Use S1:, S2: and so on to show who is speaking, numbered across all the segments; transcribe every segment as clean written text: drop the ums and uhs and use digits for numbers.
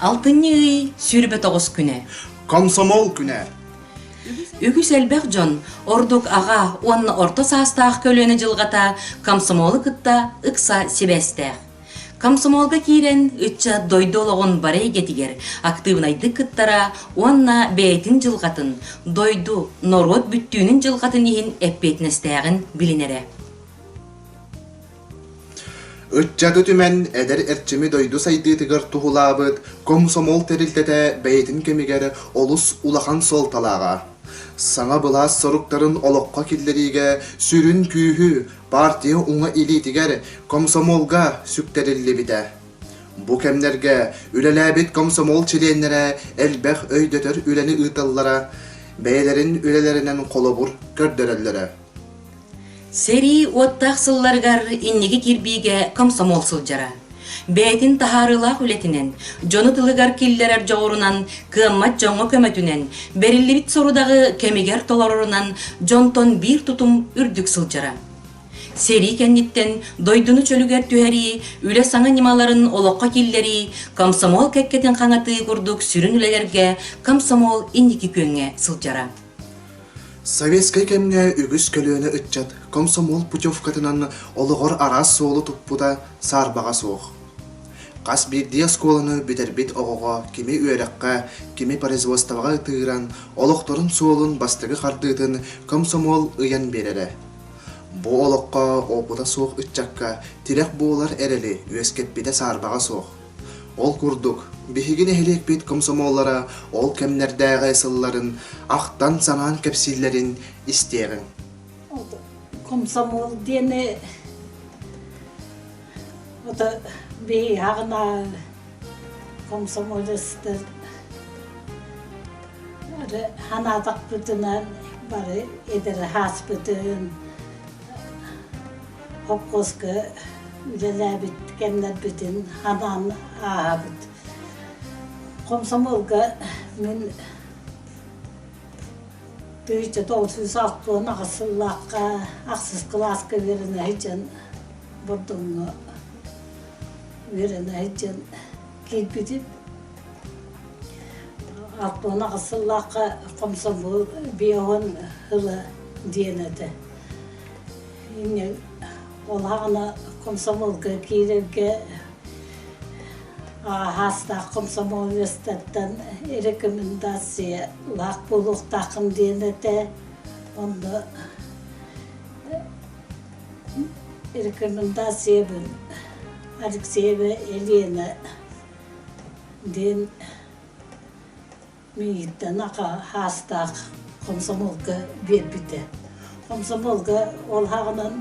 S1: Алтынньы ый 29 күнэ.
S2: Комсомол күнэ.
S1: Үгүс элбэх дьон, ордук аҕа уонна орто саастаах көлүөнэ дьылҕата комсомолу кытта ыкса сибээстээх. Комсомолга киирэн ыччат дойду олоҕун бары эйгэтигэр актыыбынайдык кыттара уонна бэйэтин дьылҕатын, дойду, норуот бүттүүнүн дьылҕатын иһин эппиэтинэстээҕин билинэрэ.
S2: Ыччаты түмэн, эдэр эрчими дойду сайдыытыгар туһулаабыт комсомол тэрилтэтэ бэйэтин кэмигэр олус улахан суолталааҕа. Саҥа былаас соруктарын олоххо киллэриигэ сүрүн күүһү партия уҥа илиитигэр комсомолга сүктэриллибитэ. Бу кэмнэргэ үлэлээбит комсомол чилиэннэрэ элбэх өйдөтөр үлэни ыыталлара, бэйэлэрин үлэлэринэн холобур көрдөрөллөрө.
S1: Сэрии уоттаах сылларыгар инники кирбиигэ комсомол сылдьара. Бэйэтин таһаарыылаах үлэтинэн, дьону тылыгар киллэрэр дьоҕурунан, кыаммат дьоҥҥо көмөтүнэн, бэриллибит сорудаҕы кэмигэр толорорунан дьонтон биир тутум үрдүк сылдьара. Сэрии кэнниттэн дойдуну чөлүгэр түһэрии, үлэ саҥа ньымаларын олоххо киллэрии, комсомол кэккэтин хаҥатыы курдук сүрүн үлэлэргэ комсомол инники күөҥҥэ сылдьара.
S2: Советскай кэмҥэ үгүс көлүөнэ ыччат комсомол путевкатынан олоҕор араас суолу туппута саарбаҕа суох. Хас биирдии оскуоланы бүтэрбит оҕоҕо кими үөрэххэ, кими производствоҕа ытыыран, олохторун суолун бастакы хардыытын комсомол ыйан биэрэрэ. Бу олоххо опыта суох ыччакка тирэх буолар эрэли үөскэппитэ саарбаҕа суох. Ол курдук, биһиги нэһилиэкпит комсомоллара ол кэмнэрдээҕи сылларын ахтан-санаан кэпсииллэрин истиэҕиҥ.
S3: Комсомол диэни ото биһиэхэ комсомолецтар ханаатахпытынан бары эдэр ааспытын Холкуоска үлэлээбит кэмнэрбитин анаан ааһабыт. Комсомолга мин 1968 сыллаахха ахсыс кылааска үөрэнэ сылдьан Бордоҥҥо үөрэнэ сылдьан киирбитим. 68 сыллаахха комсомол биэһон сыла диэн этэ. Ол аҕана комсомолга киирэргэ аһаастаах комсомолецтартан рекомендациялаах буолуохтааххын диэн этэ. Онно рекомендациябын Алексеева Елена диэн Миигиттэн хаастаах комсомолга биэрбитэ. Комсомолга ол хаҕынан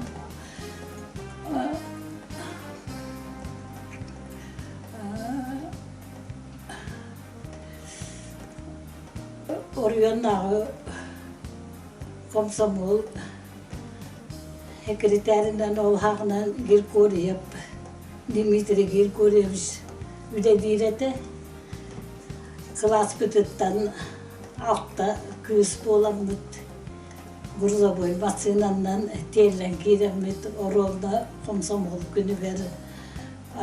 S3: оройуоннааҕы комсомол секретарынан ол хаҕынан Григорьев Дмитрий Григорьевич үлэлиир этэ. Кылааспытыттан алта кыыс буоламмыт грузовой массыынанан тиэллэн киирэммит оруолла хомсомуол күнүгэр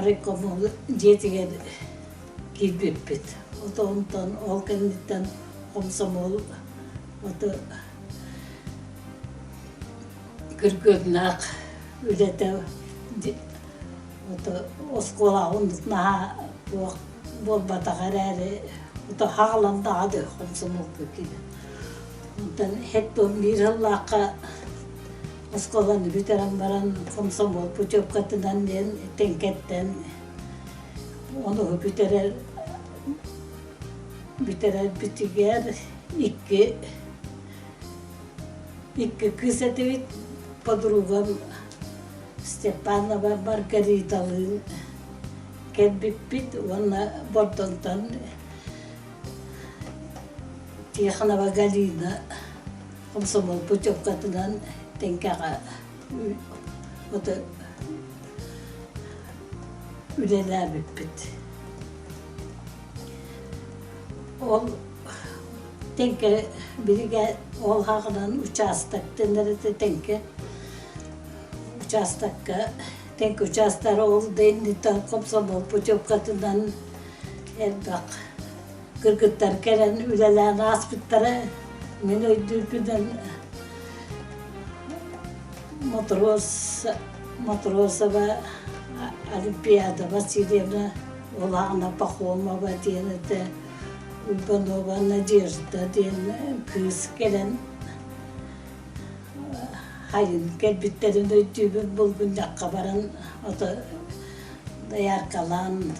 S3: райкомол дьиэтигэр киирбиппит. Онтон ол кэнниттэн хомсомуол ото күргүөмнээх үлэтэ ото оскуолаҕа оннук наһаа туох буолбатах эрээри ото хааландаҕа да хомсомуолга киирэн. Онтон хэт биир сыллаахха оскуоланы бүтэрэн баран хомсомуол путевкатынан диэн Тэҥкэттэн ону бүтэрэр бүтэрэрбитигэр икки икки кыыс этибит подругам Степанова Маргариталыын кэлбиппит уонна Бордонтон Тихонова Галина комсомол путевкатынан Тэҥкэҕэ үлэлээбиппит. Ол Тэҥкэ биригэ ол хаҕынан учаастак дэнэр этэ Тэҥкэ учаастакка Тэҥкэ учаастагар ол да инниттэн комсомол путевкатынан. Элбэх кыргыттар кэлэн үлэлээн ааспыттара. Мин өйдүүрбүнэн Матрос, Матросова Олимпиада Васильевна, Улаана Пахомова диэн этэ, Уйбанова Надежда диэн кыыс кэлэн хайын кэлбиттэрин өйдүүбүн булгунньахха баран ото дояркалаан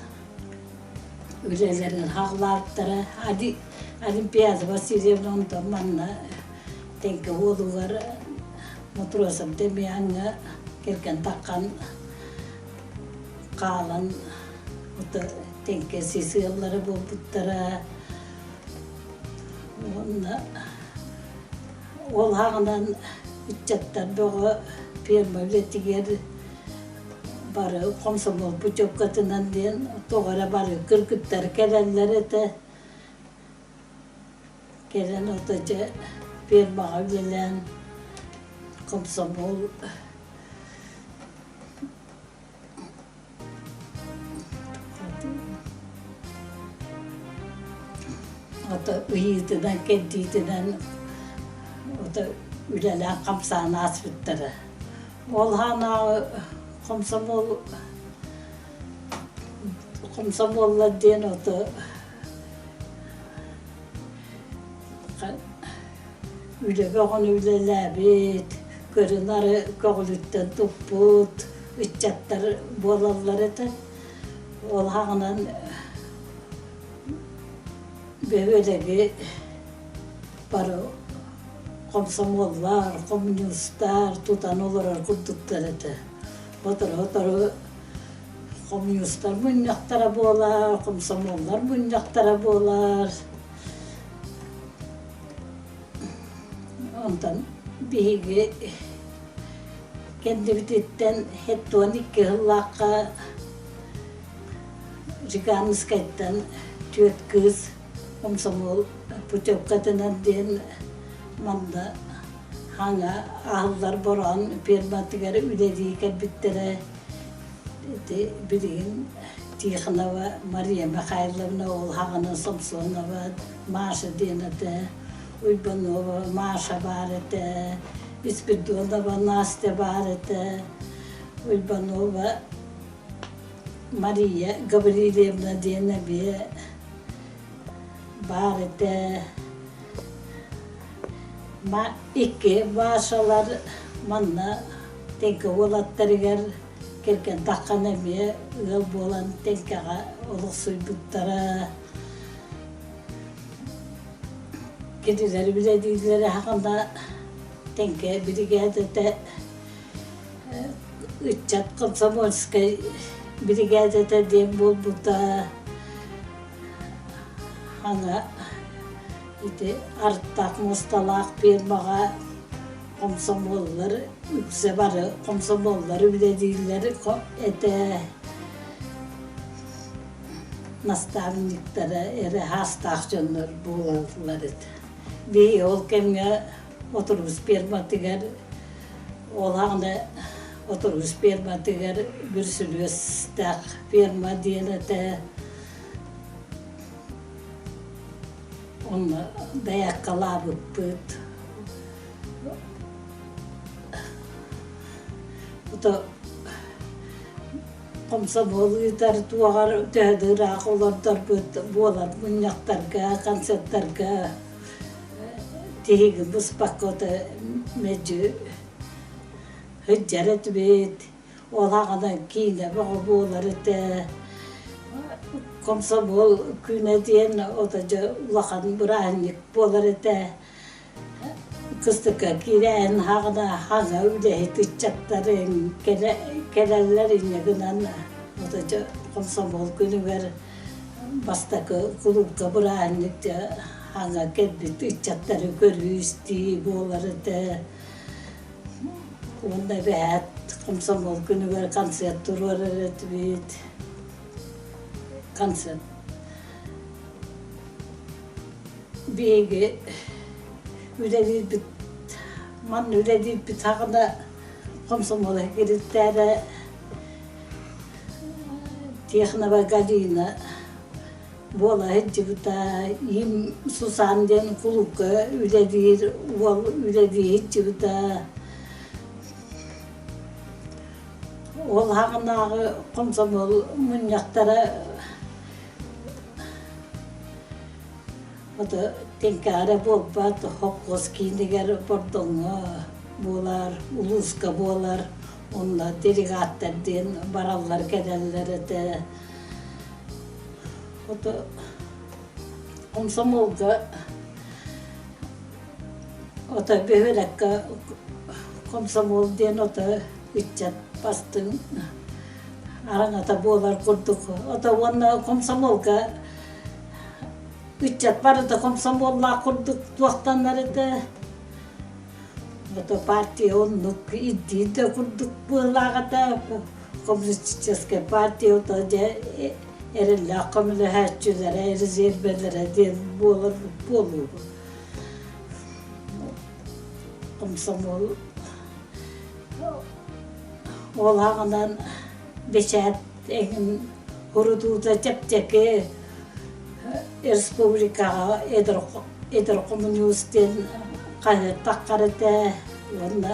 S3: үлэлэрин хаҕылаабыттара. Олимпиада Васильевна онтон манна Тэҥкэ уолугар Матросов Демьяҥҥа кэргэн таххан хаалан Тэҥкэ сис ыаллара буолбуттара уонна ол аҕынан ыччаттар бөҕө ферма үлэтигэр бары хомсомуол путевкатынан диэн тоҕо эрэ бары кыргыттар кэлэллэр этэ. Кэлэн ото дьэ фермаҕа үлэлээн комсомол ото ыйыытынан кэрдиитинэн ото үлэлээн хамсаан ааспыттара. Ол хаанааҕы комсомол комсомоллар диэн ото Үлэ бөҕөнү үлэлээбит, көрү-нары көҕүлүттэн туппут ыччаттар буолаллар этэ. Ол хаҕынан бөһүөлэги бары хомсомуоллар, хомуньуустар тутан олорор курдуктар этэ. Сотору-сотору Хомуньуустар мунньахтара буолар, хомсомуоллар мунньахтара буолар. Онтон биһиги кэннибититтэн 72 сыллаахха Жиганскайтан түөрт кыыс хомсомуол путевкатынан диэн манна хаҥа аһыллар бороон ферматыгар үлэлии кэлбиттэрэ. Ити билигин Тихонова Мария Михайловна ол хаҕана Самсонова Маша диэн этэ, Уйбанова Маша баар этэ, Спиридонова Настя баар этэ, Уйбанова Мария Гаврильевна диэн эбиэ баар этэ. Икки Машалар манна Тэҥкэ уолаттарыгар кэргэн таххан эмиэ ыал буолан Тэҥкэҕэ олохсуйбуттара. Кинилэр үлэлииллэрэ хаҕана Тэҥкэ биригээдэтэ ыччат комсомольскай биригээдэтэ диэн буолбута. Аны ити артах муосталаах фермаҕа Хомсомуоллар үксэ бары хомсомуоллар үлэлииллэр этэ. Наставниктара эрэ аастаах дьоннор буолаллар этэ. Биһиги ол кэмҥэ оторуус ферматыгар ол аҕына оторуус ферматыгар бүрсүлүөстээх ферма диэн этэ. Онно дайааккалаабыппыт. Ото комсомол ыытар туоҕар төһө да ыраах олордорбут буолар мунньахтарга, концерттарга тиһиги быспакка ото мэлдьи сылдьар этибит. Ол аҕана киинэ бөҕө буолар этэ. Комсомол күнэ диэн ото дьэ улахан бырааһынньык буолар этэ. Кыстыкка киирэн хаҕына хаҥа үлэһит ыччаттарыҥ кэлэллэр инньэ гынан ото дьэ комсомол күнүгэр бастакы кулуупка бырааһынньык дьэ хаҥа кэлбит ыччаттары көрүү-истии буолар этэ. Уонна эбээт комсомол күнүгэр концерт туруорар этибит. Концерт. Биһиги үлэлиирбит манна үлэлиирбит саҕана комсомол секретарэ Тихонова Галина. буола сылдьыбыта. Им Сусан диэн кулуупка үлэлиир уол үлэлии сылдьыбыта. Ол аҕынааҕы комсомол мунньахтара ото Тэҥкэҕэ буолбат, холкуос киинигэр Бордоҥҥо буолар, улууска буолар, онно делегаттар диэн бараллар кэлэллэр этэ. Ото комсомолга ото бөһүөлэккэ комсомол диэн ото ыччат бастыҥ араҥата буолар курдук. Ото уонна комсомолга ыччат барыта комсомоллаах курдук туохтанар этэ. Ото партия оннук ирдиир да курдук быһыылаах этэ. Коммунистическая партия ото дьэ эрэллээх көмөлөһөөччүлэрэ, резервэлэрэ диэн буолар буолуу. Комсомол ол аҕынан бэчээт эҥин урутуута чэпчэки республикаҕа эдэр коммунист диэн хаһыат таххар этэ уонна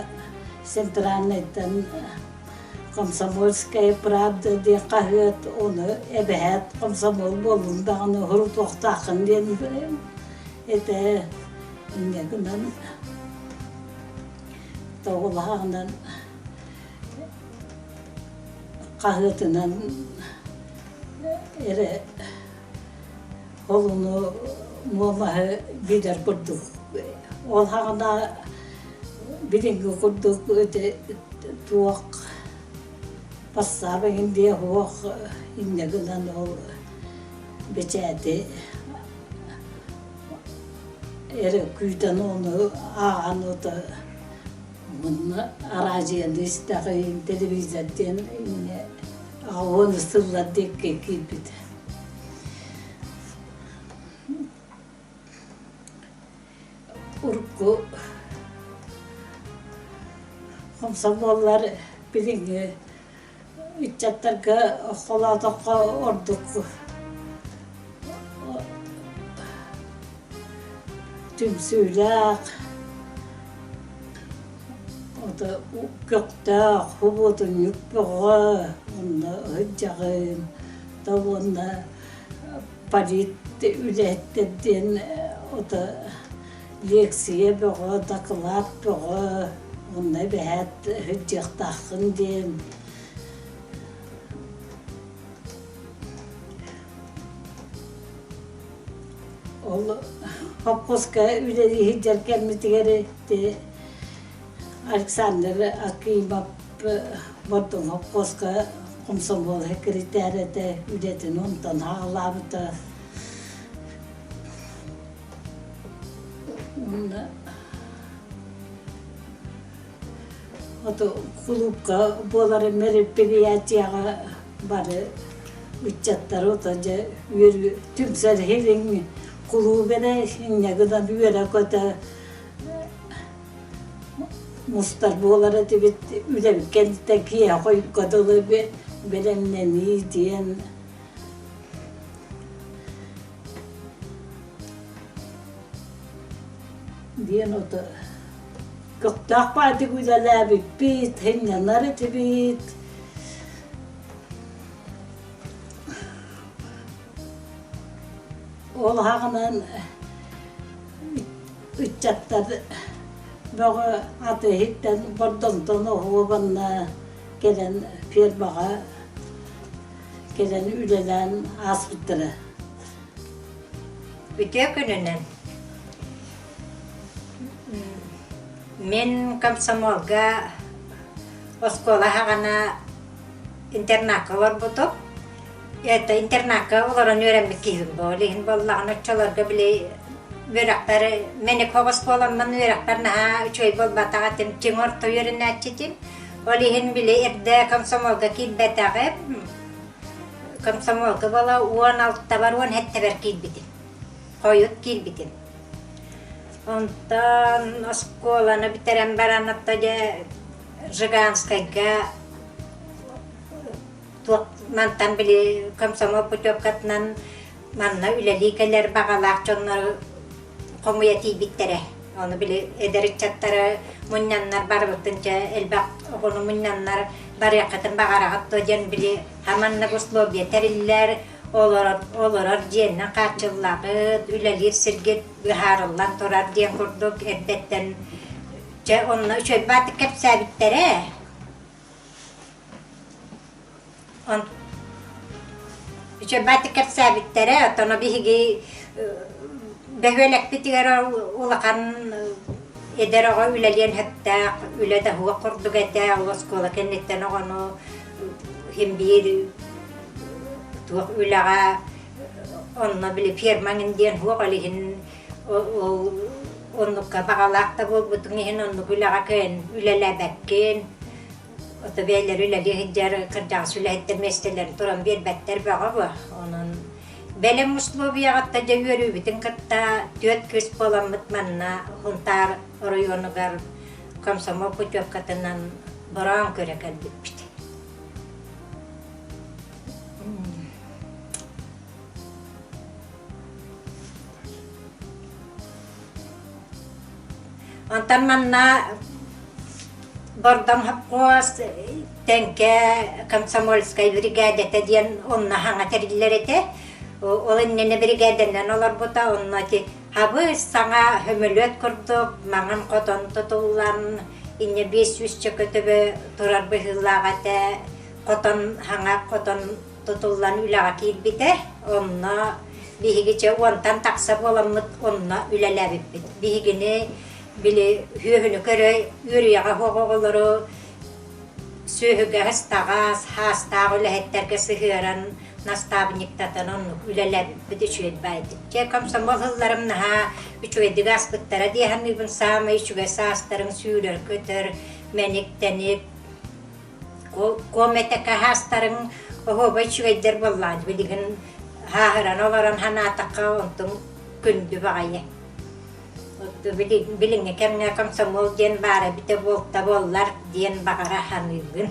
S3: центральнайтан Комсомольская правда диэн хаһыат ону эбэһээт комсомол буоллун даҕаны урутуохтааххын диэн этэ инньэ гынан тоҕулаһаҕынан хаһыатынан эрэ холуну муомаһы билэр курдук ол саҕана билиҥҥи курдук ити туох бассаап эҥин диэ суох инньэ гынан ол бэчээти эрэ күүтэн ону ааҕан ото Манна араадьыйаны истэҕин, телевизор диэн инньэ аҕа сыллар диэки киирбитэ. Урукку хомсомуоллар билиҥҥи ыччаттарга холоотоххо ордук түмсүүлээх, көхтөөх, субуотунньук бөҕө онно сылдьаҕын да уонна полит үлэһиттэр диэн ото лекция бөҕө, дакылаат бөҕө, онно эбэһээт сылдьыахтааххын диэн. Ол хоппуоска үлэлии сылдьар кэммитигэр ити Александр Акимов Бордоҥ хоппуоска комсомол секретарь этэ, үлэтин онтон саҕалаабыта. Уонна ото кулуупка буолар мероприятиеҕа бары ыччаттары ото дьэ үөрүү түмсэр иһиҥ кулууп эрэ инньэ гынан үөрэ-көтө мустар буолар этибит үлэбит кэнниттэн киэһэ хойукка дылы бэлэмнэнии диэн Диэн ото көхтөөх баайдык үлэлээбиппит, сынньанар этибит. Ол аҕынан ыччаттар бөҕө аты иһиттэн Бордоҥтон оһуобанна кэлэн фермаҕа кэлэн үлэлээн ааспыттара.
S4: Үтүө күнүнэн! Мин комсомолга оскуола саҕана интернакка олорбутум. Это интернакка олорон үөрэммит киһибин бу. Ол иһин буоллаҕына оччолорго били үөрэхпэр Мэников оскуоламмын үөрэхпэр наһаа үчүгэй буолбатах этим, чиҥ орто үөрэнээччитим. Ол иһин били эрдэ комсомолга киирбэтэҕим. Комсомолга буола 16-табар, 17-бэр киирбитим. Хойут киирбитим. Онтон оскуоланы бүтэрэн баран отто дьэ Жиганскайга туох мантан били комсомол путевкатынан Манна үлэлии кэлэр баҕалаах дьоннору хомуйа тиийбиттэрэ. Ону били эдэр ыччаттары мунньаннар барыбытын чэ элбэх оҕону мунньаннар барыаххытын баҕараҕыт дуо диэн били хаманнык условия тэриллэр, олорор, олорор дьиэннэн хааччыллаҕыт, үлэлиир сиргит быһаарыллан турар диэн курдук эрдэттэн чэ онно үчүгэй баатык кэпсээбиттэрэ. Үчүгэйдик кэпсээбиттэрэ, оттон биһиги бөһүөлэкпитигэр улахан эдэр оҕо үлэлиэн сөптөөх, үлэ да суох курдук этэ, ол оскуола кэнниттэн оҕону иһин биир туох үлэҕэ онно били фермаҥ диэн суох ол иһин ол оннукка баҕалаах да буолбутуҥ иһин оннук үлэҕэ кыайан үлэлээбэккин. Ото бэйэлэрэ үлэлии сылдьар кырдьаҕас үлэһиттэр миэстэлэрин туран биэрбэттэр бөҕө буо. Онон бэлэм условияҕытта дьэ үөрүүбүтүн кытта түөрт кыыс буоламмыт манна Сунтаар оройуонугар комсомол путевкатынан бороон көрө кэлбиппит. Онтон манна Бордоҥ сопхуос Тэҥкэ комсомольскай биригээдэтэ диэн онно саҥа тэриллэр этэ. Ол иннинэ биригээдэнэн олорбута, онно ити хабыс саҥа сөмөлүөт курдук маҥан хотон тутуллан, инньэ 500 чөкө төбө турар быһыылаах этэ. Хотон саҥа хотон тутуллан үлэҕэ киирбитэ. Онно биһиги чэ уонтан тахса буоламмыт онно үлэлээбиппит. Биһигини били сүөһүнү көрө үөрүйэҕэ суох оҕолору сүөһүгэ ыстаҕас, хаастаах үлэһиттэргэ сыһыаран наставниктатан оннук үлэлээбиппит үчүгэй баайдык. Чэ комсомол сылларым наһаа үчүгэйдик ааспыттара дии саныыбын. Саамай үчүгэй саастарым сүүрэр-көтөр, мэник-тэник, Куометэкэ хаастарыҥ оһуобай үчүгэйдэр буоллаҕа билигин хааһыран олорон санаатахха онтуҥ күндү баҕайы. Билиҥҥи кэмҥэ комсомол диэн баара эбитэ буолта буоллар диэн баҕара саныыбын.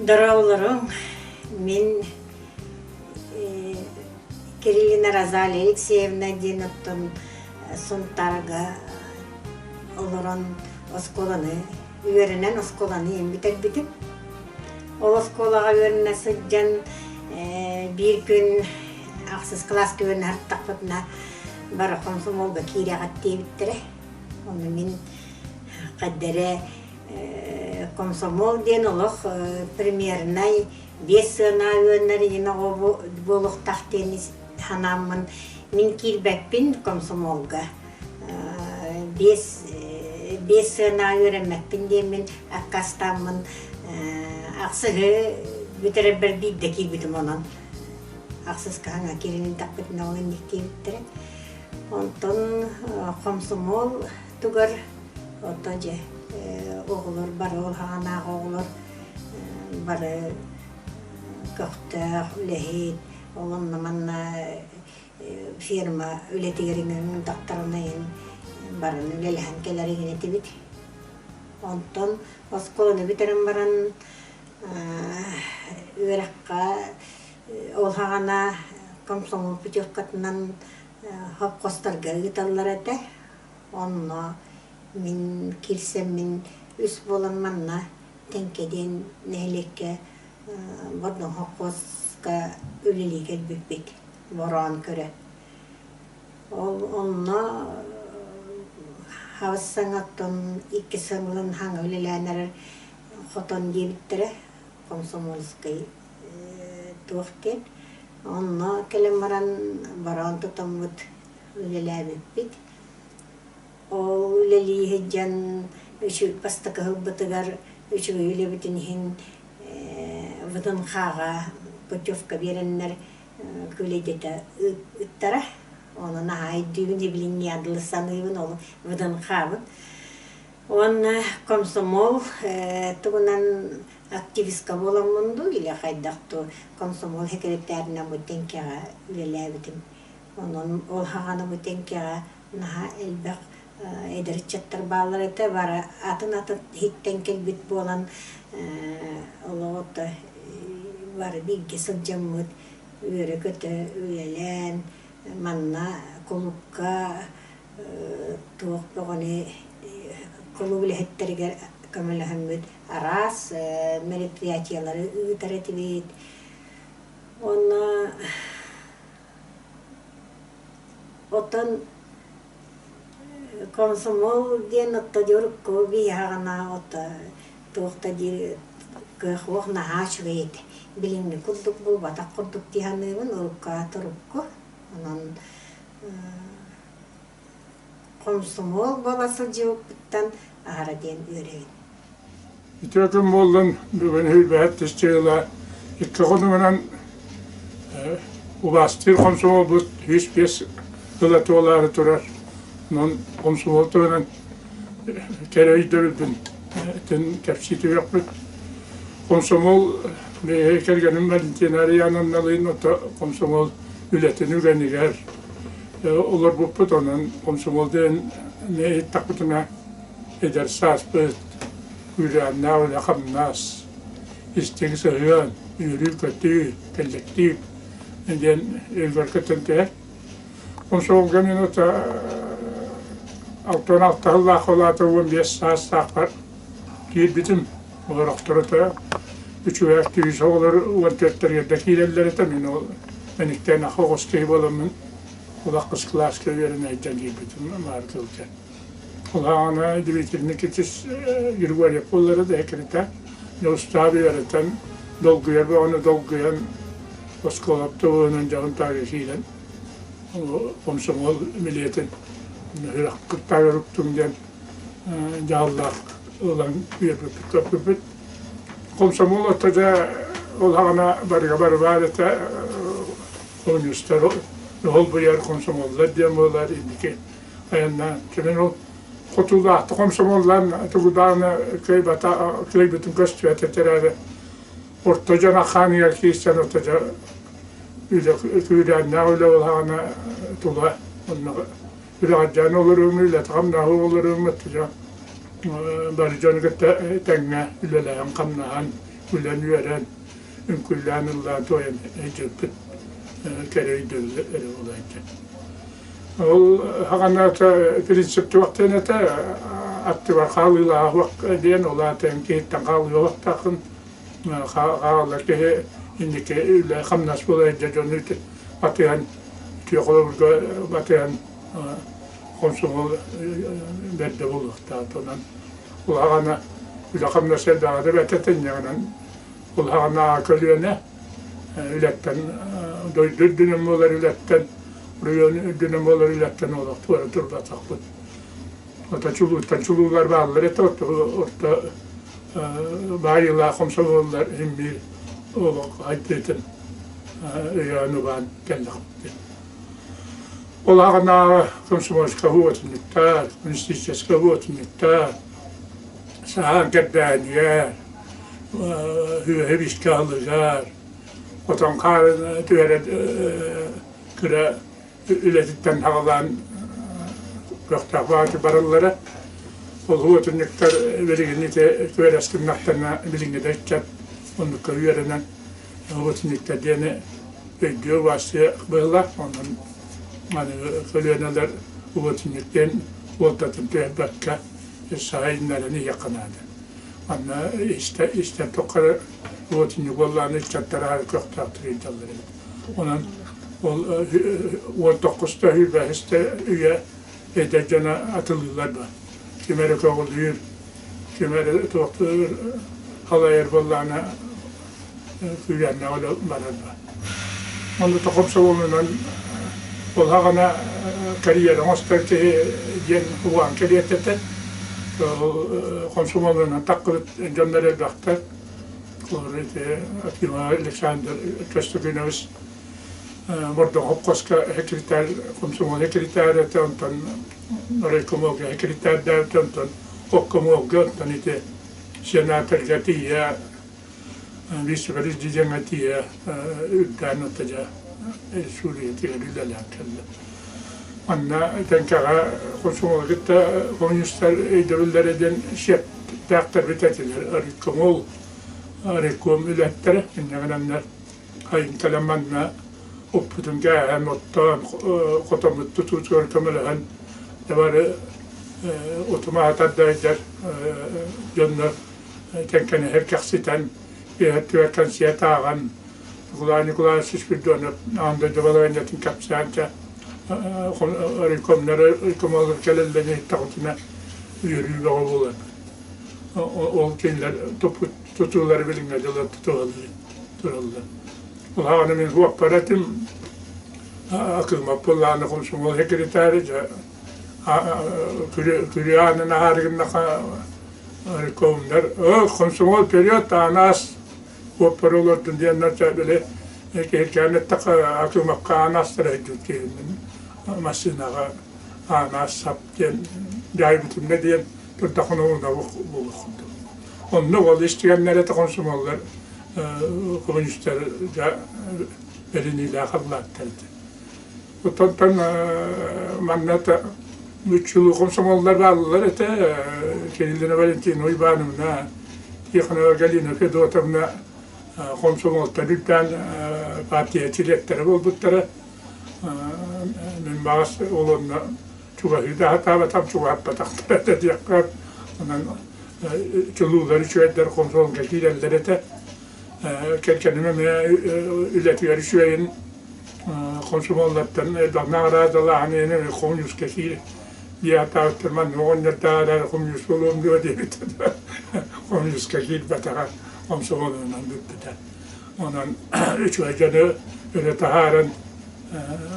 S5: Дороолоруҥ, мин Кириллина Розалия Алексеевна диэн оттон Сунтаарга олорон оскуоланы үөрэнэн оскуоланы иһин бүтэрбитим. Ол оскуолаҕа үөрэнэ сылдьан биир күн ахсыс кылааска үөрэнэ сырыттахпытына бары хомсомуолга киирэҕит диэбиттэрэ. Ону мин хайдэрэ комсомол диэн олох примернай биэс сыана үөннэр иһин оҕо буолуохтаах диэн санааммын мин киирбэппин комсомолга биэс биэс сыанаҕа үөрэммэппин диэммин аккаастааммын ахсыһы бүтэрэрбэр биирдэ киирбитим онон ахсыска хаҥа киирэн итэхпитинэ ол инник диэбиттэрэ онтон комсомол тугар ото дьэ оҕолор бары ол хаҕанаах оҕолор бары көхтөөх үлэһит Ол онно манна ферма үлэтигэр иҥэн тахтарына иһин баран үлэлэһэн кэлэр иһин этибит. Онтон оскуоланы бүтэрэн баран үөрэххэ ол саҕана комсомол путевкатынан совхозтарга ыыталлар этэ. Онно мин киирсэммин үс буолан манна Тэҥкэ диэн нэһилиэккэ Бордоҥ холкуоска үлэлии кэлбиппит, бороон көрө. Ол онно хабыс саҥаттан икки сылын хаҥа үлэлээн эрэр хотон диэбиттэрэ, комсомольскай туох диэн. Онно кэлэн баран бороон тутаммыт үлэлээбиппит. Ол үлэлии сылдьан бастакы сылбытыгар үчүгэй үлэбитин иһин ВДНХ-ҕа путевка биэрэннэр күлэйдэтэ ыыттара. Ону наһаа өйдүүбүн, билиҥҥи дылы саныыбын ол ВДНХ-бын. Уонна комсомол тугунан активистка буоламмын дуу или хайдах дуу комсомол сэкирэтээринэн бу Тэҥкэҕэ үлэлээбитим. Онон ол саҕана бу Тэҥкэҕэ наһаа элбэх эдэр ыччаттар бааллар этэ бары атын-атын иһиттэн кэлбит буолан олоҕу да. бары бииргэ сылдьаммыт үөрэ-көтө үлэлээн манна кулуупка туох бөҕөнү кулууп үлэһиттэригэр көмөлөһөммүт араас мероприятиелары ыытар этибит. Уонна оттон комсомол диэн отто урукку биһаҕына ото туох да диир кыах наһаа үчүгэй этэ. Билиҥҥи курдук буолбатах курдук дии саныыбын урукка турукку. Онон комсомол буола сылдьыбыппыттан аһара диэн үөрэбин.
S6: Үтүө күн буоллун, бүгүн Үһүйбэһэт түстүөла икки хонугунан убаастыыр комсомолбут 105 ыла туолаары турар. Онон комсомол туһунан кэрэ өйдөбүлбүн кэпсии түһүөхпүт. Комсомол бэйэ кэргэним Валентина Ариановналыын ото комсомол үлэтин үгэнигэр олорбуппут. Онон комсомол диэн иһиттэхпитинэ эдэр сааспыт күүрээннээх үлэ-хамнас, истиҥ сыһыан, үөрүү-көтүү, кэллэктиип диэн өйгөр көтөн түһэр. Комсомолга минута 66 сыллаах улаата 15 саастаахпар киирбитим. Олорохторо үчүгэй активист оҕолор 14-тэригэр да киирэллэр этэ. Мин ол мэниктээн оҕус киһи буоламмын улаххыс кылааска үөрэнэ сылдьан киирбитим Маарыкылга. Улаана Дмитрий Никитич Григорьев буоллара да секретарь. Устаабы үөрэтэн, долгуйар бөҕөнү долгуйан, оскуолапта уонун дьоһун тааҕы киирэн, комсомол билиэтин үрэхпит уктум диэн дьаһаллаах ылан үөрбүппүт көрбүппүт. Комсомол ортото ол аҕана барыга бары баар этэ, хомуньуустар холбуйар комсомоллар диэн буолар инники айаннаан. Кэлин ол хотуулаахтык комсомоллаан тугу даҕаны кыайбата кыайбытын көстүбэт этэ эрээри орто дьон ахааныгар киирсэн орто дьон үлэ күүрээннээх үлэ буоллаҕына тула онно үлэҕэрдээн олоруум үлэтэ-хамнаһа олоруум орто дьон бары дьону кытта тэҥҥэ үлэлэһэн-хамнаһан күлэн-үөрэн үҥкүүлээн ыллаан туойан илдьиппит кэрэ өйдөбүл эрэ буолааччы. Ол хаҕанаата принцип туох диэн этэ аттыгар хаалыылаах диэн ол аата киһиттэн хаалыылаахтааххын хаалар киһи инники үлэ хамнас буола илдьэ дьону батыһан үтүө холобурга батыһан хомсомол бэрдэ буолуохтаах онон улаҕана үлэ хамнас элбэҕэ да бэрт этинньэҕинэн улаҕана көлүөнэ үлэттэн дойду үрдүнэн буолар үлэттэн оройуон үрдүнэн буолар үлэттэн олох туора турбатахпыт. Ото чулууттан чулуулар бааллар этэ орто баайыылаах хомсомуоллар иһин биир олох хайдыытын өйөөн убаан кэллэхпит. Ол аҕынааҕы комсомольскай уотунньуктар, коммунистическай уотунньуктар, саһаан кэрдээнигэр, үөһэ бискэ аһылыгар, хотон хаарын түһэрэн кыра үлэтиттэн саҕалаан көхтөөх баҕайытык бараллара. Ол уотунньуктар билигин ити күөрэс гыннахтарына билиҥҥи да ыччат оннукка үөрэнэн уотунньуктар диэни өйдүө убаастыа быһыылаах. Онон аныгы көлүөнэлэр уотунньук диэн уолтатын түһэрбэккэ сайыннаран иһиэххэ наада. Манна истэ истэн тухары уотунньук буоллаҕына ыччаттар көхтөөхтүк ыйдаллар эбит. Онон ол 19-та сүүрбэһистэ үйэ эдэр дьоно атылыыллар ба. Ким эрэ көҕүлүүр, ким эрэ туохтуур халайар буоллаҕына күүрээннээх үлэ барар ба. Онно тохопсоболунан ол хаҕана карьера оҥостор киһи диэн угаан кэлиэтэтэ. Ол комсомолунан таххыбыт дьоннор элбэхтэр. Олор ити Акимова Александр Көстөкүнэбис Бордоҥ хоско секретарь, комсомол секретарь этэ, онтон райкомолга секретарьдаабыта, онтон обкомолга, онтон ити сенаторга тиийэ Вице-президеҥҥэ тиийэ үрдээн ото дьэ суруйатыгар үлэлээн кэллэ. Манна Тэҥкэҕэ комсомолу кытта коммунистар өйдөбүллэрэ диэн сиэптээхтэрбит этилэр. Райкомол райком үлэһиттэрэ инньэ гынаннар хайын кэлэн манна оппутун кээһэн оттоон хотоммут тутуутугар көмөлөһөн бары утума тарда дьоннор тэҥкэнэһэр кэхситэн үөһэттүгэр кэнсиэт ааҕан Николай Николаевич Спиридонов аан дойду балаһыанньатын кэпсээн чэ райкомнары райкомоллар кэлэллэрин иһиттэхпитинэ үөрүү бөҕө буолар. Ол кинилэр тутуулары билиҥҥэ дылы тутуһаллар тураллар. Улаҕаны мин суоппар этим, акыымап буоллаҕына комсомол секретарь дьэ күрүө аанын аһаары гыннаха райкомнар «О, комсомол вперед, аанаас уоппар олордун» диэннэр дьэ били киһиргээн эттэххэ акыымакка аан астара сылдьыбыт киһиммин массыынаҕа аанаас сап диэн дьаһайбытым да диэн турдахына уунабыт буолуох курдук. Онно ол истигэннэр этэ комсомоллар коммунистар бэриниилээх аллааттар этэ. Оттон манна нуччулуу комсомоллар бааллар этэ Кириллина Валентина Ивановна, Тихонова Галина Федотовна комсомолтан үрдээн партия чилиэттэрэ буолбуттара. Мин баҕас ол онно чугаһыы да сатаабатам, чугаһаппатахтара этэ диэххэ. Онон чулуулар үчүгэйдэр комсомолга киирэллэр этэ. Кэргэним эмиэ үлэтигэр үчүгэйин комсомоллартан элбэх наҕараадалааһын иһин хомуньууска киир диэхтаабыттар манна оҕонньордоох хомуньуус буолуом дуо диэбит хомуньууска киирбэтэҕэ комсомолунан бүппүтэ онон үчүгэй дьону өрө таһааран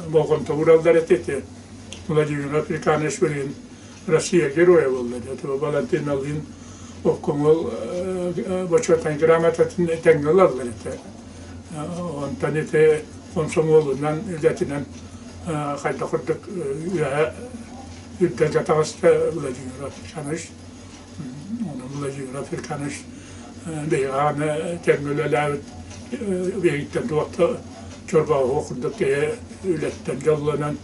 S6: болҕомто уураллар этэ ити Владимир Африканович билигин Россия геройа буолла дии Валентиналыын обкомол бочуотунай грамотатын тэҥҥэ ылаллар этэ онтон ити комсомолунан үлэтинэн хайдах курдук үөһэ үрдэлгэ таҕыста Владимир Африканович Ону Владимир Африканович биһиги аны тэҥҥэ үлэлээбит биһигиттэн туох да чорбооһуох курдук киһи үлэттэн дьоллонон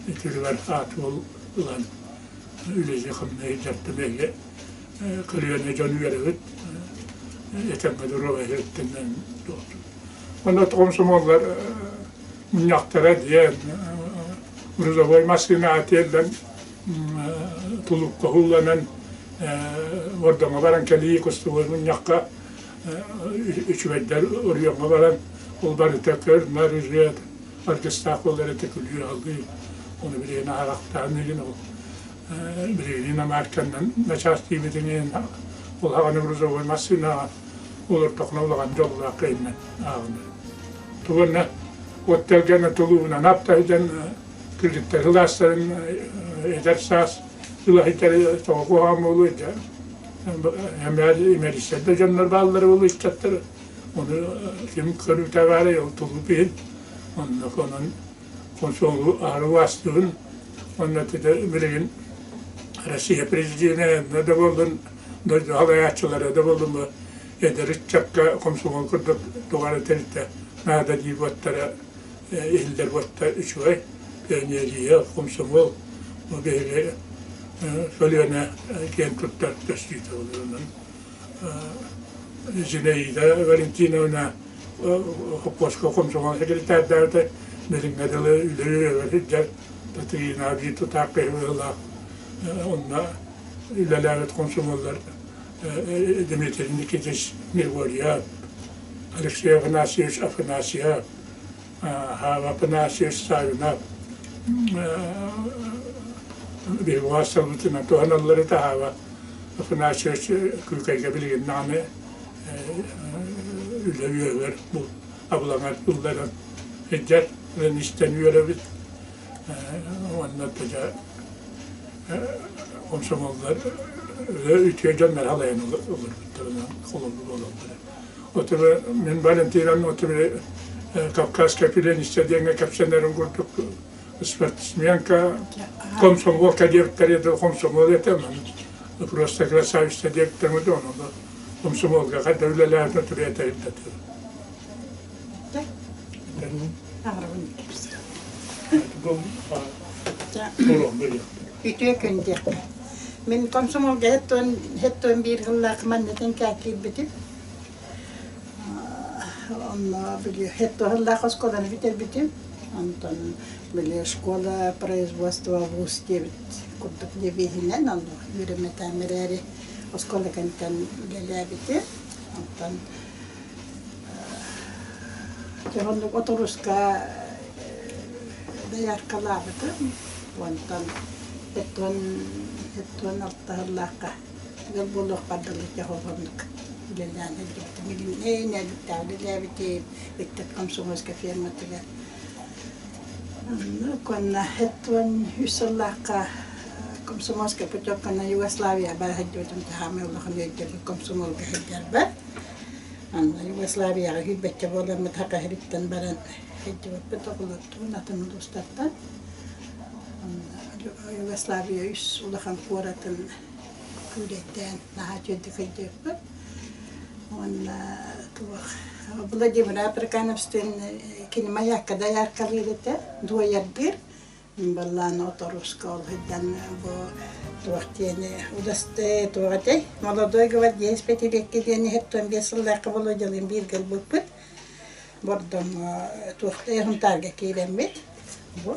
S6: итиригэр аат уол ылан үлэлии-хамныы дьартым эһиги көлүөнэ дьон үөрэбит этэҥҥэ доруобай өттүнэн Онно комсомоллар мунньахтара диэн грузовой массыына тиэллэн тулукка уһулланан Бордоҥҥо баран кэлии кустубут мунньахха үчүгэйдэр оройуоҥҥа баран ол барыта көр-нар ырыа аргыстаах буолар этэ күлүү-алгыы ону билигин аһарахтаан игин ол билигин иномарканнан начаас тиийбитин иһин улахан грузовой массыынаҕа олордохуна улахан дьоллоох киһинэн ааҕынар. Тугунна отделганы тулуунан аптаһыдьан кыргыттар сылаастарын эдэр саас ылаһыйтары тоҕо куһаҕан буолуой да эмээр имэрийсэр да дьоннор бааллара буолуо ыччаттар ону ким көрүүтэ баарай ол тулууп иһин онно онон консолу аһары убаастыыбын уонна билигин Россия президенэ да буоллун дойду салайааччылара да буоллун эдэр ыччакка комсомол курдук туох эрэ тэрилтэ наада дии буоттара иһиллэр буотта үчүгэй пионерия комсомол бу биһиги көлүөнэ киэн туттар көстүүтэ буолар Зинаида Валентиновна холкуоска комсомол секретардаабыта билиҥҥэ дылы үлэ сылдьар Татыйыына биир тутаах киһи быһыылаах онно үлэлээбит комсомоллар Дмитрий Никитич Григорьев, Алексей Афанасьевич Афанасьев, Хава Афанасьевич Савинов биһиги сылбытынан туһаналлар этэ Хава Афанасьевич Күүкэйгэ билигин даҕаны үлэ үөһүгэр абылаҥар ылларан сылдьар истэн үөрэбит уонна дьэ комсомоллар үтүө дьоннор халайан олорбуттарынан холобур буолаллара. Отубу мин Валентинам отубу Кавказская пленница диэҥҥэ кэпсэнэрин курдук спортсменка, комсомолка диэбиттэр да комсомол этэ просто красавица диэбиттэр ону комсомолга хайда үлэлээбитин отубу
S7: Үтүө күн диэххэ. Мин комсомолга хэттуон биир сыллаах маннытын кээккиирбитим. Онно били хеттоһыллаах оскуоланы бүтэрбитим. Онтон били школа производства вуз диэбит курдук девиһинэн онно үөрэммэтээм эрээри оскуола кэнниттэн үлэлээбитим. Онтон дьэ оннук оторуска дояркалаабытым. Онтон хеттон хеттон алтаһыллаахха Ыал буолуохпар дылы дьоһуннук үлэлээн сылдьыбытым. Илин элбэхтэ үлэлээбитим, ыччат комсомольскай ферматыгар. Онно 73 сыллаахха комсомольскай путевканан Югославия бара сылдьыбытым хаамай улахан өйдөбүл комсомолга сылдьарбар. Онно Югославияҕа киирбэччэ буоламмыт Саха сириттэн баран сылдьыбыппыт оҕолортуун атын улуустартан. Югославия үс улахан куоратын күүлэйдээн наһаа үчүгэйдик өйдөөппүт. Уонна туох Владимир Априкановтыын кини маякка дояркалыыр этэ, дуойардыыр. Баллаан оторуска ол сылдьан бу туох диэни удасты туох этэй молодой гвардеец пятилетки диэн иһэр 15 сыллаахха Володялыын бииргэ ылбыппыт. Бордоҥ туох Хунтаарга киирэммит бу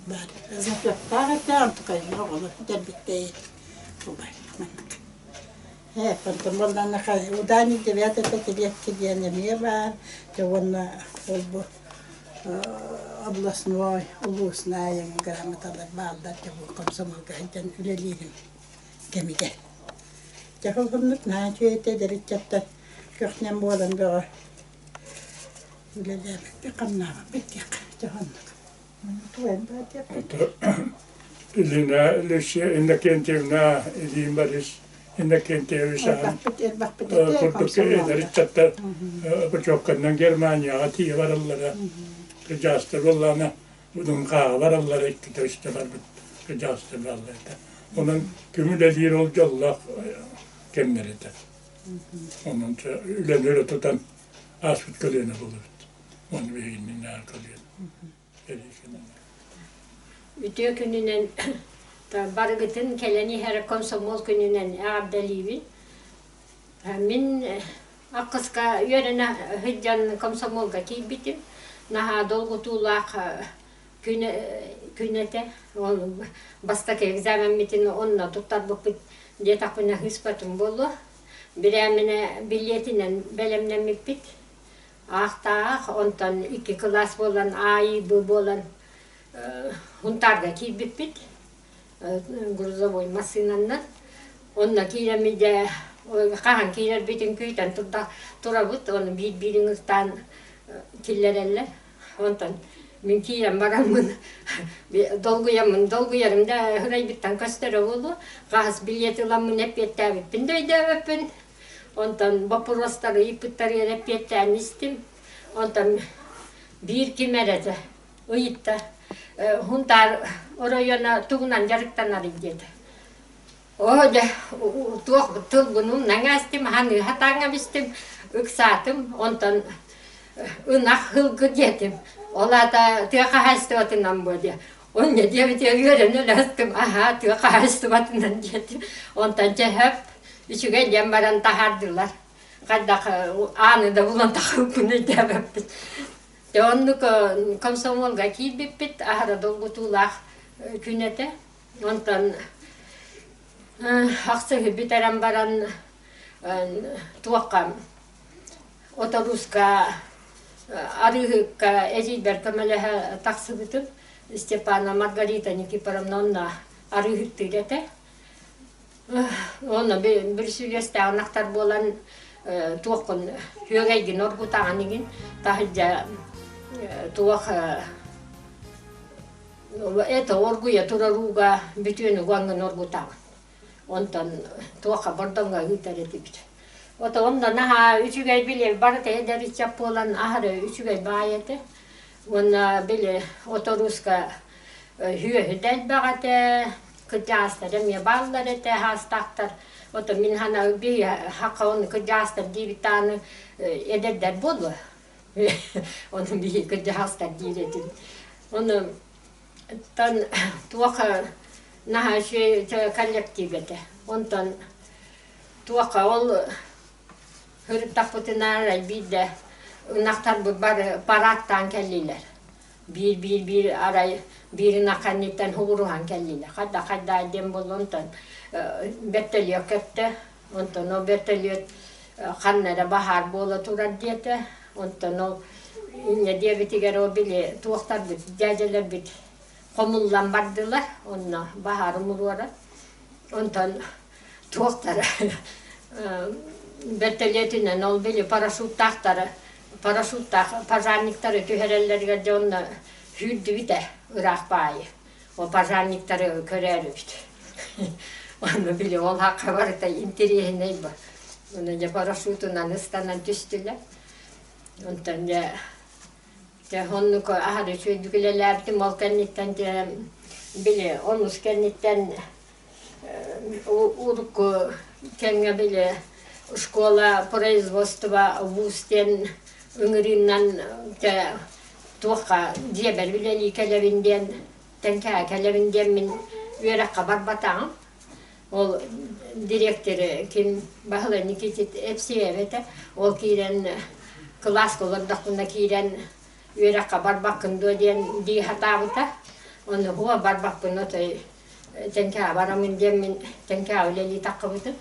S7: баар значоктаах этэ онтукайын оҕолор бүтэрбиттэр Убай маннык. Ээ, онтон буоллаҕына Удани девятая пятилетки диэн эмиэ баар. Дьэ уонна ол бу областной, улуусная грамоталар бааллар дьэ бу комсомолга сылдьан үлэлиирим кэмигэр. Дьэ холбоннук наһаа үчүгэй этэ эдэр ыччаттар көхнөм буолан бөҕө үлэлээбиппит хамнаабаппыт диэххэ дьэ оннук.
S6: Илина Люция Иннокентьевна, Илин Борис Иннокентьевич курдук эдэр ыччаттар путевканан Германияҕа тиийэ бараллара. Кырдьаҕастар буоллаҕына Будуҥхааҕа бараллара, иккитэ үстэ барбыт кырдьаҕастар бааллар этэ. Онон көҥүл ол дьоллоох кэмнэр этэ. Онон үлэни өрө тутан ааспыт көлүөнэ буолабыт. Уонна биһигиннинээҕи көлүөнэ.
S8: Үтүө күнүнэн барыгытын кэлэн иһэр комсомол күнүнэн эҕэрдэлиибин. Мин аккыска үөрэнэ сылдьан комсомолга киирбитим. Наһаа долгутуулаах күн, күн этэ. Ол бастакы экзамеммитин онно туттарбыппыт диэтэхпинэ сыыспатым буолуо. Бирээминэ билиэтинэн бэлэмнэммиппит. Аахтаах, онтон икки кылаас буолан А, Б буолан Хунтаарга киирбиппит грузовой массыынаннан. Онно киирэммит дьэ хаһан киирэрбитин күүтэн турабыт, ону биир-биир ыҥыртаан киллэрэллэр. Онтон мин киирэн бараммын долгуйаммын долгуйарым да ырайбыттан көстөрө буолуо. Хаһыс билиэт ыламмын эппиэттээбиппин да өйдөөбөппүн. Онтон боппуруостары ыйыппыттарыгар эппиэттээн истим. Онтон биир ким эрэ ыйытта Хунтаар оройуона тугунан дьарыктанарый диэтэ. Оо дьэ туох тылбын наҥаастым, ханыыха таҥҥабыстым, ыксаатым, онтон ынах сылгы диэтим. Ол аата тыа хаһаайыстыбатынан буо диэ. Онно диэбитэ үөрэн өлөстүм, аһаа тыа хаһаайыстыбатынан диэтим. Онтон чэһэп үчүгэй диэн баран таһаардылар. Хайдах ааны да булан тахыппын өйдөөбөппүт. Дьэ оннук комсомолга киирбиппит аһара долгутуулаах күн этэ. Онтон ахсыһы бүтэрэн баран туохха оторууска арыыһыкка эдьиийбэр көмөлөһө тахсыбытым. Степана Маргарита Никифоровна онно арыыһыттыыр этэ. Онно бүрүсүлүөстээх ынахтар буолан туоххун күөгэйгин оргутаҕын игин таһырдьа туох это оргуйа турар ууга бүтүөн угаҥҥын оргутаҕын. Онтон туохха бордоҥҥо ыытар этибит. Ото онно наһаа үчүгэй били барыта эдэр ыччат буолан аһары үчүгэй баай этэ. Уонна били оторууска сүөһү да элбэх этэ, кырдьаҕастар эмиэ бааллар этэ, хаастаахтар. Ото мин хана би хакка ону кырдьаҕастар диибит даҕаны эдэрдэр буолуо. Ону биһи кырдьаҕастар диир этим. Ону тан туох наһаа үчүгэй коллектив этэ. Онтон туохха ол сырыттахпытына арай биирдэ. Ынахтарбыт бары парадтаан кэллилэр. Биир-биир-биир арай биир ынах кэнниттэн хугуруһан кэллилэр. Хайда хайда диэн буолла онтон бөртөлүөт көттө. Онтон ол бөртөлүөт ханна эрэ баһаар буола турар диэтэ. Онтон ол инньэ диэбитигэр ол били туохтарбыт дьээдьэлэрбит хомуллан бардылар. Онно баһаар умуруора. Онтон туохтара бөртөлүөтүнэн ол били парашюттаахтары парашюттаах пожарниктары түһэрэллэригэр дьэ онно сүүрдүбүтэ ыраах баайы. Ол пожарниктары көрөөрүбүт. Онно били ол хакка барыта интэриэһинэй ба. Онно дьэ парашютунан ыстанан түстүлэр. Онтон дьэ дьэ оннук аһары үчүгэйдик үлэлээбитим. Ол кэнниттэн дьэ били онус кэнниттэн урукку кэмҥэ били школа производства вуз диэн ыҥырыынан дьэ туохха дьиэбэр үлэлии кэлэбин диэн тэҥкэҕэ кэлэбин диэммин үөрэххэ барбатаҕым. Ол дириэктэри ким Баһылай Никитич Эпсиэв этэ. Ол киирэн кылааска олордохпуна киирэн үөрэххэ барбаккын дуо диэн дии сатаабыта. Ону һуо барбаппын отой Тэҥкэҕэ бараммын диэммин Тэҥкэҕэ үлэлии таххыбытым.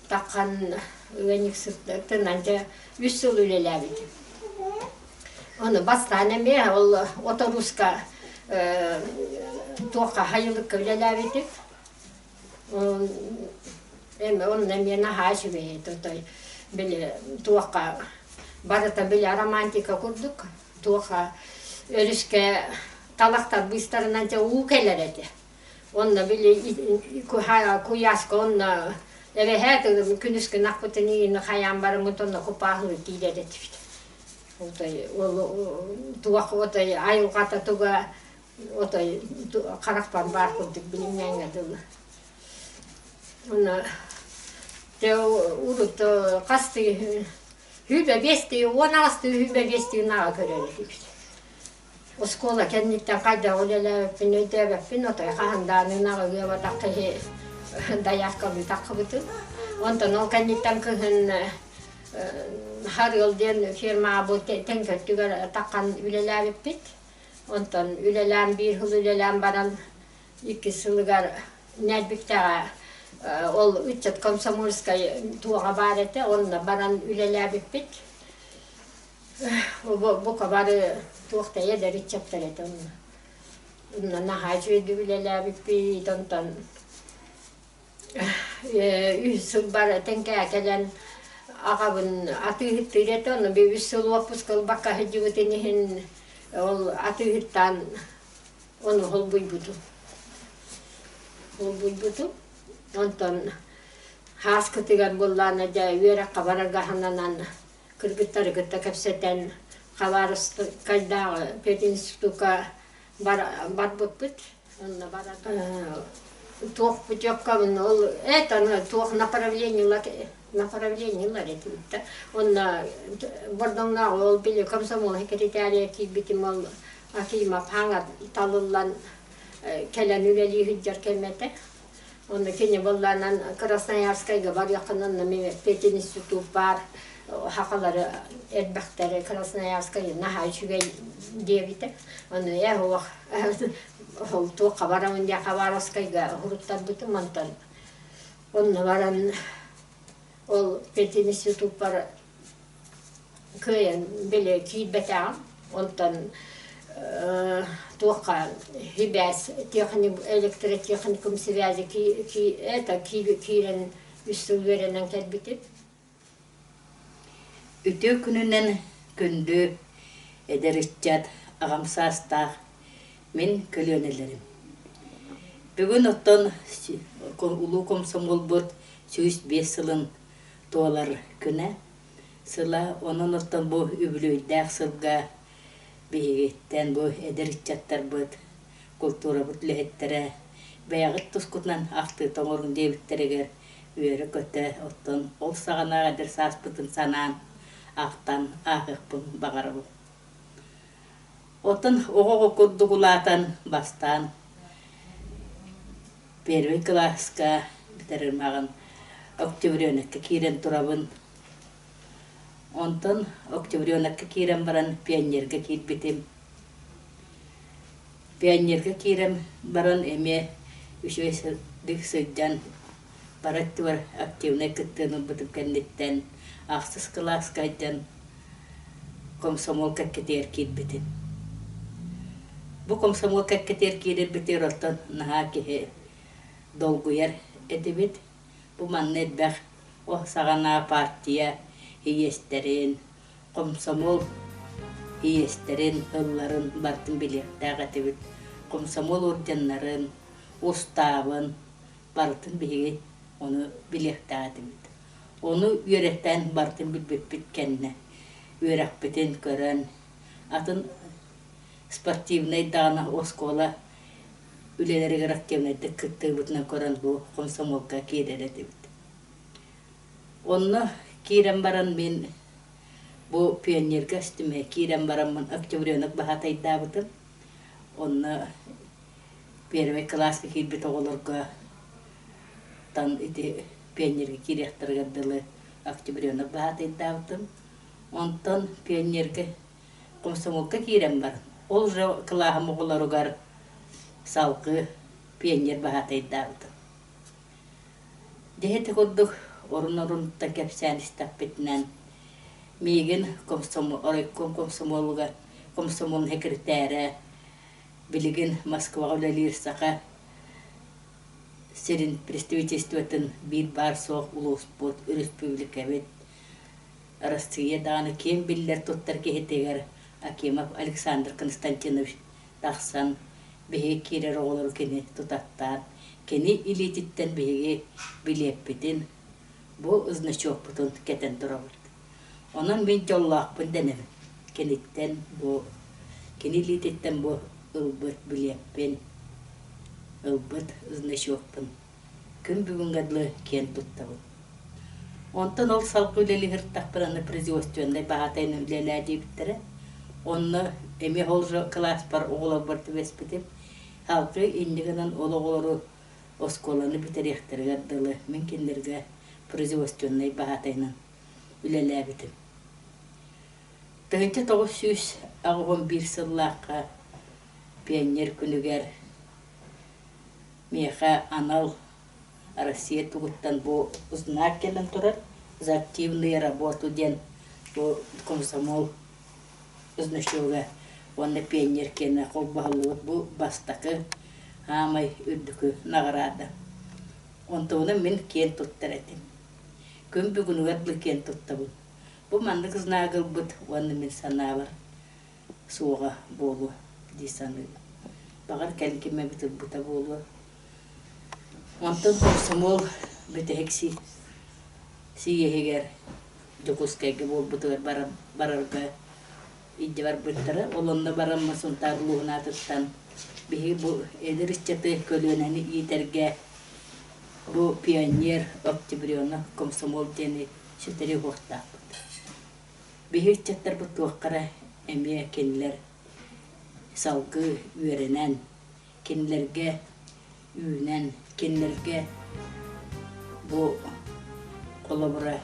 S8: Таххан ыанньыксыттынан дьэ үс сыл үлэлээбитим. Ону бастаан эмиэ ол Оторууска туохха хайылыкка үлэлээбитим. Эми онно эмиэ наһаа үчүгэй этэ отой били туохха барыта били романтика курдук туохха өрүскэ талахтар быыстарынан дьэ уу кэлэр этэ. Онно били куйааска онно эбэһээт күнүскү ынахпытын иини хайаан барыммыт онно купааһылыы киирэр этибит. Отой ол туох отой айылҕата туга отой харахпар баар курдук билиҥҥээҥҥэ дылы. Онно дьэ урут хастыы сүүрбэ биэстии 18-тыы 25-тии ынаҕы көрөр этибит. Оскуола кэнниттэн хайдах үлэлээбиппин өйдөөбөппүн, отой хаһан даҕаны ынаҕы ыабатах киһи дайааккалыы таххыбытым. Онтон ол кэнниттэн кыһын Харыал диэн фермаҕа бу тэҥкэ өттүгэр таххан үлэлээбиппит. Онтон үлэлээн биир сыл үлэлээн баран иккис сылыгар Нээлбиктэҕэ ол ыччат комсомольскай туоҕа баар этэ, онно баран үлэлээбиппит. Бука бары туох да эдэр ыччаттар этэ онно. Онно наһаа үчүгэйдик үлэлээбиппит, онтон үс сыл бар тэҥкээ кэлэн аҕабын атыыһыттыыр этэ, онно үс сыл уоппуска ылбакка сылдьыбытын иһин ол атыыһыттаан ону холбуйбутум. Холбуйбутум. Онтон һааскытыгар буоллаҕына дьэ үөрэххэ барарга сананан кыргыттары кытта кэпсэтэн Хабаровскайдааҕы пединститукка барбыппыт. Онно баран туох путевкабын ол это туох направлениелар направлениелар этибит да. Онно Бордоҥнооҕу ол били комсомол секретаря киирбитим ол Акимов хаҥа талыллан кэлэн үлэлии сылдьар кэм этэ. Онно кини буоллаанан Красноярскайга барыаххын онно пединститут баар хахалары элбэхтэри Красноярскай наһаа үчүгэй диэбитэ. Ону ээ уох ол туохха барабын диэн Хабаровскайга уһуруттарбытым онтон онно баран ол пединституппар кыайан били киирбэтэҕим. Онтон туохха сибээс электротехникум связи это киирэн үс сыл үөрэнэн кэлбитим.
S9: Үтүө күнүнэн күндү эдэр ыччат, аҕам саастаах мин көлүөнэлэрим. Бүгүн оттон улуу комсомолбут 105 сылын туолар күнэ сыла, онон оттон бу үбүлүөйдээх сылга биһигиттэн бу эдэр ыччаттарбыт, култуурабыт үлэһиттэрэ бэйэҕит тускутунан ахтыыта оҥоруҥ диэбиттэригэр үөрэ-көтө, оттон ол саҕана эдэр сааспытын санаан, ахтан ааһыахпын баҕарабын. Оттон оҕо-оҕо курдук улаатан, бастаан первый кылааска бүтэрэрим аҕын октябренокка киирэн турабын. Онтон октябренокка киирэн баран пионерга киирбитим. Пионерга киирэн баран эмиэ үчүгэйдик сылдьан бары өттүгэр активнай кыттыыны ылбытым кэнниттэн ахсыс кылааска сылдьан комсомол кэккэтигэр киирбитим. Бу комсомол кэккэтигэр киирэрбитигэр оттон наһаа киһи долгуйар этибит. Бу манна элбэх ол саҕана партия иэстэрин, комсомол иэстэрин, ылларын барытын билиэхтээх этибит. Комсомол орденнарын, устаабын барытын биһиги ону билиэхтээх этибит. Ону үөрэттэн барытын билбиппит кэннэ үөрэхпитин көрөн, атын спортивнай даҕаны оскуола үлэлэригэр активнайдык кыттыыбытынан көрөн бу комсомолга киирэр этибит. Онно киирэн баран мин бу пионерга өстүмэ киирэн бараммын октябренок баһаатайдаабытым. Онно первый кылааска киирбит оҕолорго тан ити пионерга киириэхтэригэр дылы октябренок баһаатайдаабытым. Онтон пионерга комсомолга киирэн баран, ол уже кылааһым оҕолоругар салгыы пионер баһаатайдаабытым. Дьэ ити курдук орун-орунуттан кэпсээн истэхпитинэн, миигин комсомол, оройкуом комсомолугар комсомол секретарэ билигин Москваҕа үлэлиир Саха сирин представительствотын биир баар-суох улууспут, өрөспүүбүлүкэбит Арассыыйа даҕаны киэҥ биллэр туттар киһитигэр Акимов Александр Константинович тахсан, биһиги киирэр оҕолору кини тутаттаан, кини илиититтэн биһиги билиэппитин, бу значокпутун кэтэн турабыт. Онон мин дьоллоохпун дэнэбин. Киниттэн бу кини илиититтэн бу ылбыт билиэппин, ылбыт значокпун күн бүгүҥҥэ дылы киэн туттабын. Онтон ол салгыы үлэлиһиртахпына производственнай баһаатайынан үлэлээ диэбиттэрэ. Онно эмиэ ол кылааспар оҕолорбор түбэспитим. Салгыы инньэ гынан ол оҕолору оскуоланы бүтэриэхтэригэр дылы мин кинилэргэ производственнай баһаатайынан үлэлээбитим. 1981 сыллаахха пионер күнүгэр Миэхэ анал Россия тугуттан бу знак кэлэн турар «За активную работу» диэн бу комсомол значога уонна пионер киэнэ холбоһуллубут бу бастакы аамай үрдүкү наҕараада. Онтубунан мин киэн туттар этим. Күн бүгүнүгэр да киэн туттабын. Бу маннык знак ылбыт уонна мин санаабар суоҕа буолуо дии саныыбын. Баҕар кэлин ким эбит ылбыта буолуо. Онтон комсомол бүтэһик сийиэһигэр Дьокуускайга буолбутугар барарга илдьэ барбыттара. Ол онно бараммын Сунтаар улууһун аатыттан биһиги бу эдэр ыччаты көлүөнэни иитэргэ бу пионер, октябренок, комсомол диэни сүтэри уһуохтаахпыт. Биһи ыччаттарбыт туохха эрэ эмиэ кинилэр салгыы үөрэнэн, кинилэргэ үүнэн, кинилэргэ бу холобура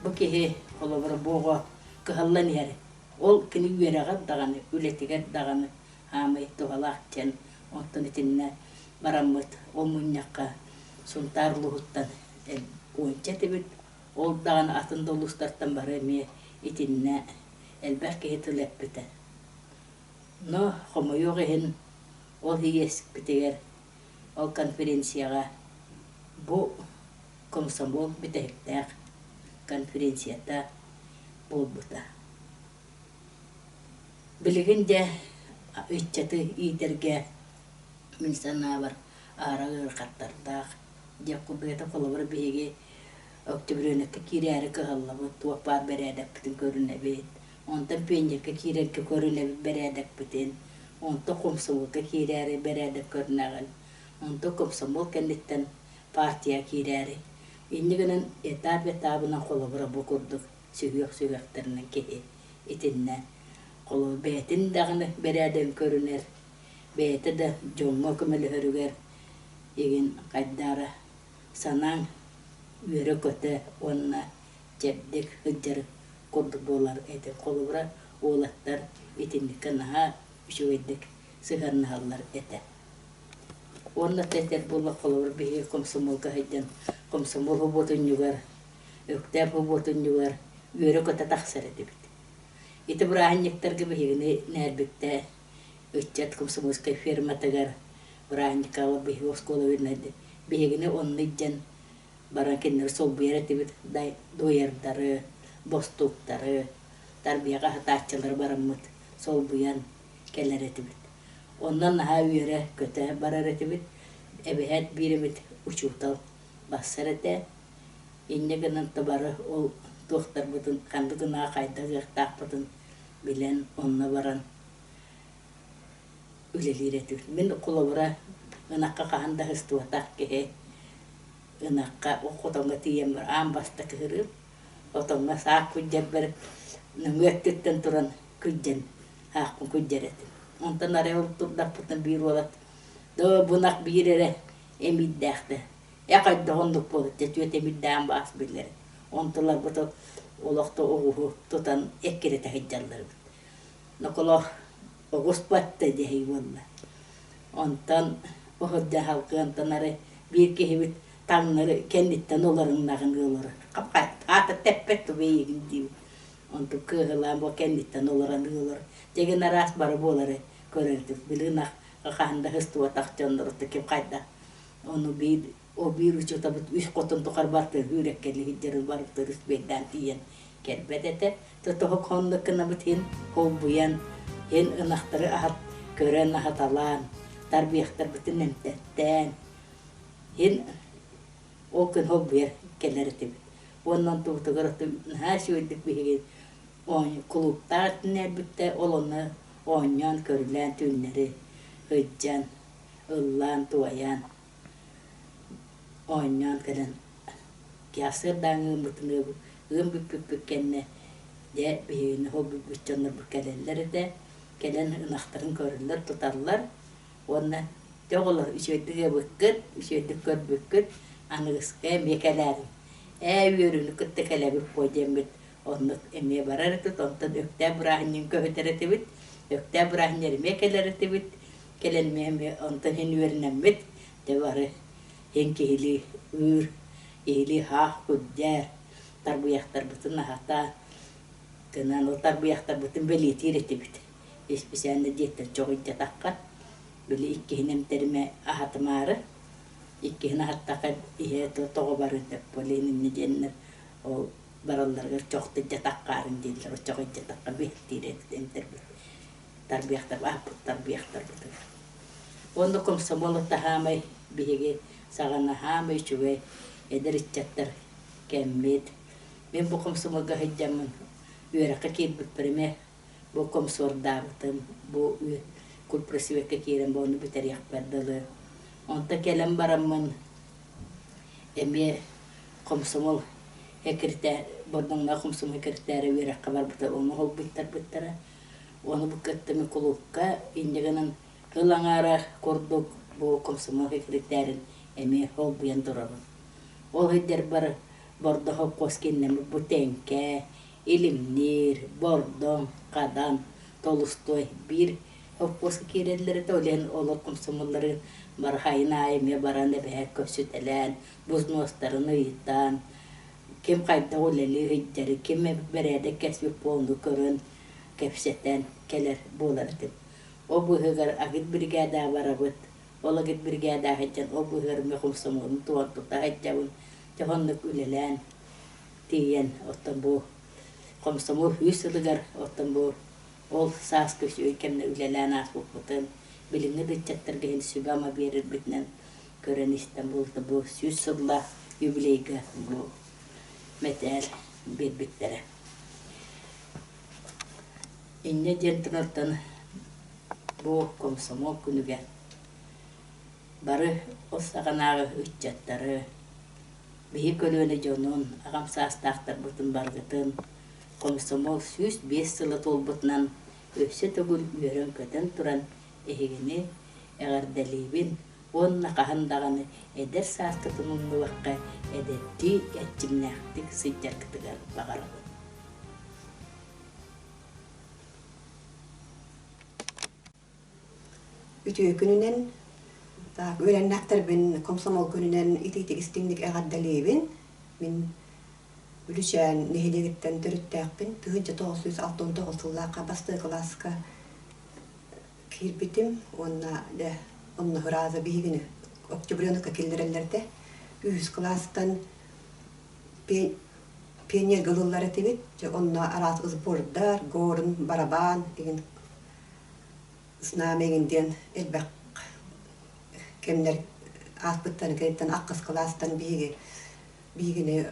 S9: бу киһи холобура бу оҕо кыһаллан иһэр. Ол кини үөрэҕэр даҕаны, үлэтигэр даҕаны хаамай туһалаах диэн оттон итиннэ бараммыт ол мунньахха Сунтаар улууһуттан уонча этибит. Ол даҕаны атын да улуустартан бары эмиэ итиннэ элбэх киһи тыл эппитэ. Но хомойуох иһин ол иэспитигэр, ол конференцияҕа бу комсомол бүтэһиктээх конференцията буолбута. Билигин дьэ ыччаты иитэргэ мин санаабар аһара ыарахаттардаах. Диэх курдук холобура биһиги Октябренокка киирээри кыһаллабыт, туох баар бэрээдэкпитин көрүнэбит. Онтон пионерга киирэргэ көрүнэбит бэрээдэкпитин. Онтон комсомолга киирээри бэрээдэк көрүнэҕин. Онтон комсомол кэнниттэн партия киирээри. Инньэ гынан этап этабынан холобура бу курдук сүһүөх-сүһүөхтэринэн киһи итиннэ холобур бэйэтин даҕаны бэрээдэгин көрүнэр, бэйэтэ да дьоҥҥо көмөлөһөрүгэр игин хайдаара санааҥ үөрэ-көтө уонна чэбдик сылдьар. курдук буолар этэ. Холобура, уолаттар итинниккэ наһаа үчүгэйдик сыһыаннаһаллар этэ. Уонна этэр буоллар, холобур, биһиги комсомолга сылдьан, комсомол субуотунньугар, Өктөөп субуотунньугар үөрэ-көтө тахсар этибит. Ити бырааһынньыктарга биһигини Нээлбиктэ ыччат комсомольскай ферматыгар бырааһынньыкка биһиги оскуола биһигини онно илдьэн баран кинилэри солбуйар этибит дуойардары, бостууктары, тарбыйаҕа аһатааччылары бараммыт солбуйан кэлэр этибит. Онно наһаа үөрэ-көтө барар этибит. Эбэһээт биир эмит учуутал барсар этэ. Инньэ гынан да бары ол туохтарбытын ханнык гына хайдах ыахтаахпытын билэн онно баран үлэлиир этибит. Мин холобура ынахха хаһан да ыһыстыбатах киһи ынахха хотоҥҥо тиийэн баран аан бастакы ыһырыым. Хотоҥҥо саах күрдьэрбэр нөҥүө өттүттэн туран күрдьэн аахпын күрдьэр этим. Онтон арай ол турдахпытына биир уолат доо бу ынах биир эрэ эмиийдээхтэ Э хайдах оннук буолар дьэ түөт эмиийдээн баас биллэр. Онтуларбыт олохто оҕуһу тутан эккирэтэ сылдьаллар эбит. Ноколор оҕус батта диэһий буолла. Онтон оһырдьа халкыантан арай биир киһибит таҥнары кэнниттэн олоруннаҕын ыаллара хапхай аата тэппэт тубу эйигин диибит. Онтум кыаһылаан бу кэнниттэн олорон ыаллар дьэгин араас бары буолары көрөрдүк. Били ынах хаһан да сыстыбатах дьоннорутта ким хайдах Ону биир ол биир учууталбыт үс хотон тухары бартыһыыр эккэлиһирдэрин барытын үспүөйдээн тиийэн кэлбэт этэ. Тотоһук хоннук гынабыт иһин холбуйан, иһин ынахтары аһат көрөн аһаталаан, тарбыйахтарбытын эмтэттээн, иһин ол күн холбуйар кэлэр этибит. Уонна онтубутугар наһаа үчүгэйдик биһиги кулууптаах эрбиттэ ол онно оонньоон көрүлээн түүннэри сылдьан ыллаан-туойан, оонньоон кэлэн сарсыардааҥҥы ыаммытын ыам бүппүппүт кэннэ дьэ биһигини ол бүппүт дьоннорбут кэлэллэр этэ, кэлэн ынахтарын көрөллөр, туталлар уонна дьэ оҕолор үчүгэйдик ыабыккыт, үчүгэйдик көрбүккүт, аныгыска эмиэ кэлээриҥ, ээ үөрүүнү кытта кэлэбит буо диэммит оннук эмиэ барар этибит, онтон Өктөөп бырааһынньыгын көһүтэр этибит, Өктөөп бырааһынньыгар эмиэ кэлэр этибит, Кэлэн эмиэ онтон иһин үөрэнэммит, дьэ бары иһин киһилии ыыр, киһилии хаах күрдьээр, тарбыйахтарбытын аһата гынан ол тарбыйахтарбытын бэлиэтиир этибит. Исписээннэ дьиэттэн чоҕуйдатахха, били иккиһин эмтэримэ аһатымаары, иккиһин аһаттахха иһэ тоҕо барыан сөп буолуо иннинэ диэннэр ол баралларыгар чохто дьатаххаарын дииллэр, оччоҕо дьатахха биһиктиир эбит эмтэрбит. тарбыйахтар аһаппыт тарбыйахтарбытыгар. Уонна комсомол таһаамай биһиги саҕана хаамай үчүгэй эдэр ыччаттар кэммит. Мин бу комсомолга сылдьаммын үөрэххэ киирбиппэр эмиэ бу комсордаабытым, бу культпросвекка киирэн бу ону бүтэриэхпэр дылы. Онтон кэлэн бараммын эмиэ комсомол экиртэ Бордоҥноох комсомол экиртээри үөрэххэ барбыта ону холбуйтарбыттара. Ону бу кыттыми кулуупка инньэ гынан кыл аҥаара курдук бу комсомол секретарин эмиэ холбуйан турабын. Ол сылдьарбар Бордо холкуос кииннэммит бу Тэҥкэ, Илимниир, Бордоҥ, Хадан, Толустой биир холкуоска киирэллэр этэ. Ол иһин олор комсомоллары бары хайын аайы эмиэ баран эбэһээт көрсүтэлээн, бузнуостарын ыйытан, ким хайдах үлэлии сылдьары, ким бэрээдэк кэспит буолуну көрөн, кэпсэтэн кэлэр буолар этим. Ол быыһыгар агит биригээдэҕэ барабыт, ол агит биригээдэҕэ сылдьан ол быыһыгар эмиэ хомсомуолун туһан тута сылдьабын. Дьэ оннук үлэлээн тиийэн оттон бу хомсомуол үс сылыгар оттон бу ол сааскы үчүгэй кэмҥэ үлэлээн ааспыппытын билиҥҥи да ыччаттарга иһин сүбэ-ама биэрэрбитинэн көрөн-истэн буолта бу 100 сыллаах юбилейга бу мэтээл биэрбиттэрэ. Инньэ диэн тынартан бу комсомол күнүгэр бары ол саҕанааҕы ыччаттары, биһи көлүөнэ дьонун, аҕам саастаахтарбытын барыгытын комсомол 105 сыла туолбутунан өссө төгүл үөрэн-көтөн туран эһигини эҕэрдэлиибин уонна хаһан даҕаны эдэр сааскытын умнубакка эдэрдии эрчимнээхтик сылдьаргытыгар баҕарабын.
S10: Үтүө күнүнэн так үөрэннэхтэрбин комсомол күнүнэн итиитик истиҥник эҕэрдэлиибин. Мин Бүлүчээн нэһилиэгиттэн төрүттээхпин. 1969 сыллаахха бастакы кылааска киирбитим уонна дьэ онно ырааза биһигини октябренокка киллэрэллэр этэ. Үһүс кылаастан пионерга ылыллар этибит. Дьэ онно араас сбордар, горн, барабан игин знамя игин диэн элбэх кэмнэр ааспыттарын кэнниттэн ахсыс кылаастан биһиги биһигини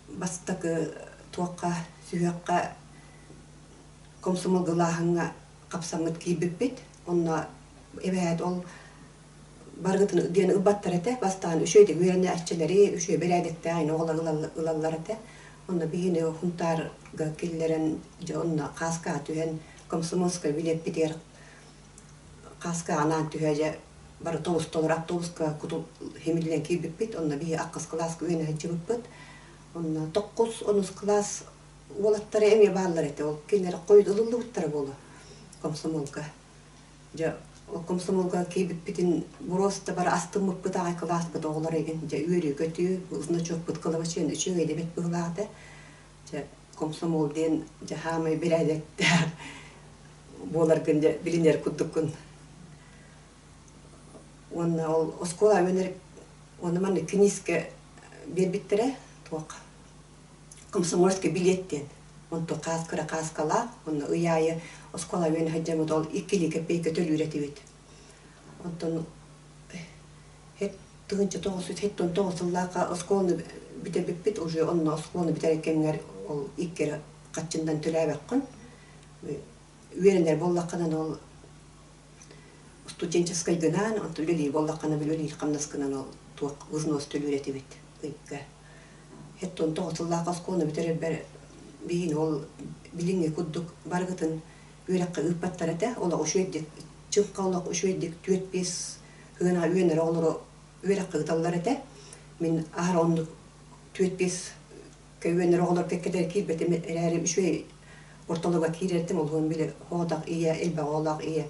S10: бастакы туохха сүһүөххэ комсомолгалааһыҥҥа хапсаммыт киирбиппит. Онно эбээт ол барыгытын диэн ылбаттар этэ. Бастаан үчүгэйдик үөрэнээччилэри, үчүгэй бэрээдэктээх оҕолор ылаллар этэ. Онно биһини Хунтаарга киллэрэн, дьэ онно хааскаҕа түһэн, комсомольскай билиэппитигэр хааскаҕа анаан түһэ дьэ бары тобус-толору автобуска кутул химиллэн киирбиппит. Онно биһи ахсыс кылааска үөрэнэ сылдьыбыппыт. Онно токкус, онус кылаас уолаттара эмиэ бааллар этэ. Ол кинилэр хойут ылыллыбыттара буолуо комсомолга. Дьэ, ол комсомолга киирбиппитин боруоста бары астыммыппыт аҕай кылааспыт оҕолоро игин дьэ үөрүү-көтүү, значокпут кылабачыйан үчүгэй эбит быһыылаах этэ. Дьэ, комсомол диэн дьэ хаамай бэрээдэктээх буоларгын дьэ билинэр курдуккун. Уонна ол оскуола үөнэр уонна маннык киниискэ биэрбиттэрэ туох комсомольский билет диэн. Онтон хаас кыра хааскалаах, онно ый аайы оскуола үөнэ сылдьаммыт ол иккилии кэппиэйкэ төлүүр этибит. Онтон 1979 сыллаахха оскуоланы бүтэрбиппит, уже онно оскуоланы бүтэрэр кэмҥэр ол икки эрэ хаччындан төлөөбөккүн. Үөрэнэр буоллаххына ол студенческайгынаан, онтон үлэлиир буоллаххына үлэлиир хамнаскынан ол туох взнос төлүүр этибит ыйга. 79 сыллаах оскуоланы бүтэрэрбэр биһиги ол билиҥҥи курдук барыгытын үөрэххэ ыыппаттар этэ. Олох үчүгэйдик, чыҥха олох үчүгэйдик түөрт-биэс ыана үөнэр оҕолору үөрэххэ ыыталлар этэ. Мин аһара оннук түөрт-биэс үөнэр оҕолор кэккэлэр киирбэтим эрээри үчүгэй ортолорго киирэртим олуһун били оҕотох ийэ, элбэх оҕолоох ийэ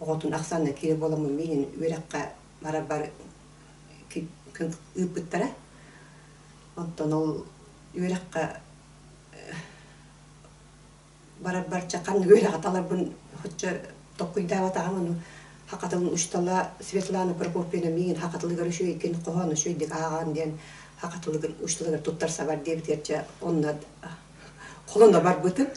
S10: оҕотун ахсаанна киирэр буоламмын миигин үөрэххэ барарбар ыыппыттара. Онтон ол үөрэххэ барарбар чэ ханнык үөрэҕи таларбын оччо толкуйдаабатаҕым ону хахатылын учуутала Светлана Прокопьевна миигин хахатылыгар үчүгэйгин хоһоон үчүгэйдик ааҕаҕын диэн хахатылыгын учууталыгар туттарсабар диэбитигэр чэ онно холоно барбытым.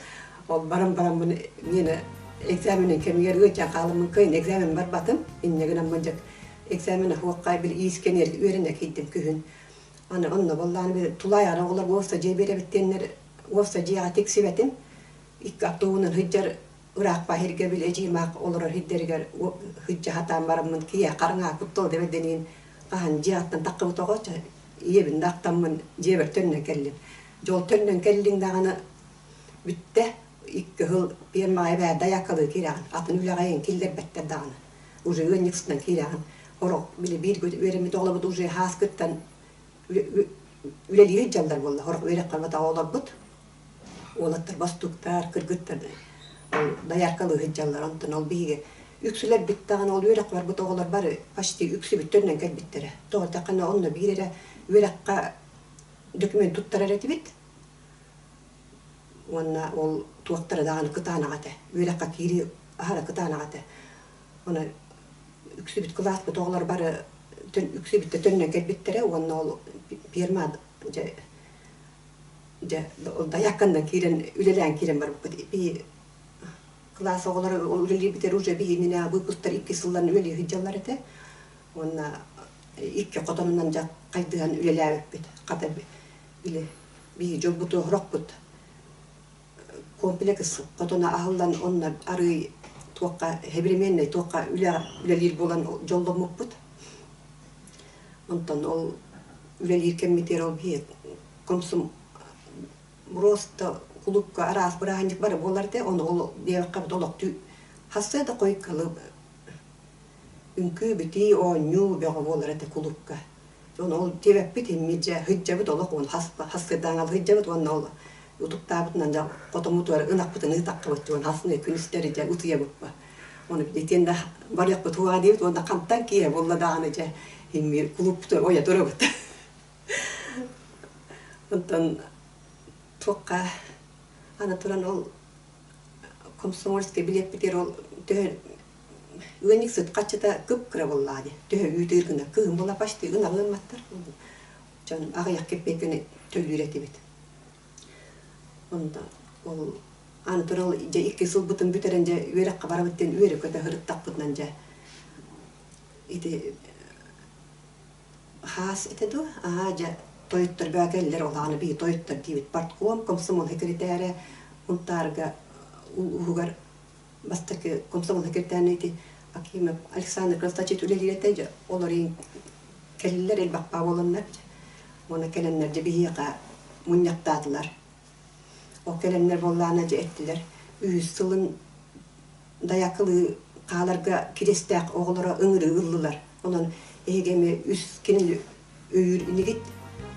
S10: Ол баран бараммын миэнэ экзаменин кэмигэр ыалдьан хааламмын кыайан экзамен барбатым. Инньэ гынаммын дьэ экзамен оһуохха били иискэнэр үөрэнэ киирдим күһүн. Аны онно буоллаҕына били тулаайаҕын оҕолор уопса дьиэ биэрэбит диэннэр уопса дьиэҕэ тиксибэтим. Икки автобуһунан сылдьар ыраах баһиргэ били эдьиийим аах олорор сирдэригэр сылдьа сатаан бараммын киһи хараҥа куттал дэбэрдэниин хаһан дьиэҕиттэн таххыбыт оҕо ийэбин да ахтаммын дьиэбэр төннөн кэллим. Дьол төннөн кэллиҥ даҕаны бүттэ. Икки сыл пиэрмаҕа эбээ дайаакалыы киирэҕин, атын үлэҕэ эйигин киллэрбэттэр даҕаны. Уже ыанньыксытынан киирэҕин. Сорох били бииргэ үөрэммит оҕолорбут уже һааскыттан үлэлии сылдьаллар буолла. Сорох үөрэххэ барбатах оҕолорбут. Уолаттар бостууктар, кыргыттар ол дояркалыы сылдьаллар. Онтон ол биһиги үксүлэрбит даҕаны ол үөрэххэ барбыт оҕолор бары почти үксүбүт төннөн кэлбиттэрэ. Тоҕо диэтэххинэ онно биир эрэ үөрэххэ документ туттарар этибит уонна ол туохтара даҕаны кытаанах этэ. Үөрэххэ киирии аһара кытаанах этэ. Оны үксүбүт кылааспыт оҕолор бары үксүбүт да төннөн кэлбиттэрэ уонна ол пиэрмэ дьэ дьэ ол дайаакканнан киирэн үлэлээн киирэн барбыппыт. Би кылаас оҕолоро үлэлиирбитигэр уже биһигинэ выпусктар икки сылларын үлэлии сылдьаллар этэ. Уонна икки хотонунан дьэ хайдыһан үлэлээбиппит. Хата били биһиги дьолбуту оһорохпут. Комплекс хотоно аһыллан онно арыый туохха современнай туохха үлэ үлэлиир буолан дьолломмуппут. Онтон ол үлэлиир кэммитигэр ол биһиги комсом просто кулуупка араас бырааһынньык бары буолар этэ. Ону ол диэбэххэ олохтуу хасса да хойуккалы Үҥкүү-битии, оонньуу бөҕө буолар этэ кулуупка. Дьон ол диэбэппит иммит дьэ сылдьабыт олох уон хас хас сырдаҥал сылдьабыт уонна ол утуктаабытынан дьэ хотоммутугар ынахпытын ыытаххыбыт уон хасны күнүстэри дьэ утуйабыппа. Оны итиэн да барыахпыт хуа диэбит уонна хантан киэ буолла даҕаны дьэ иҥмиир кулууппутун ойо турабыт. Онтон туохха аны туран ол комсомольскай билиэппитигэр ол төһө ыанньыксыт хаччыта кып-кыра буоллаҕа дии. Төһө үүтүгэр гына кыһын буола почти ынаҕы ыамматтар. Дьон аҕыйах кэппиэккэни төлүүр этибит. Онно ол аны туран дьэ икки сылбытын бүтэрэн дьэ үөрэххэ барабыт диэн үөрэ-көтө сырыттахпытынан дьэ ити хаас этэ дуо? Аа дьэ тойоттор бөҕө кэллэр ол аҕана биһиги тойоттор диибит партком комсомол секретарэ Сунтаарга улууһугар бастакы комсомол секретарына ити Акимов Александр Константинович үлэлиир этэ дьэ олор кэллилэр элбэх буоланнар дьэ уонна кэлэннэр дьэ биһиэхэ мунньахтаатылар. Ол кэлэннэр буоллаҕына дьэ эттилэр үһүс сылын дайаакылыы хааларга кириэстээх оҕолоро ыҥырыы ыллылар. Онон эһиги эмиэ үс кинини өйүүр инигит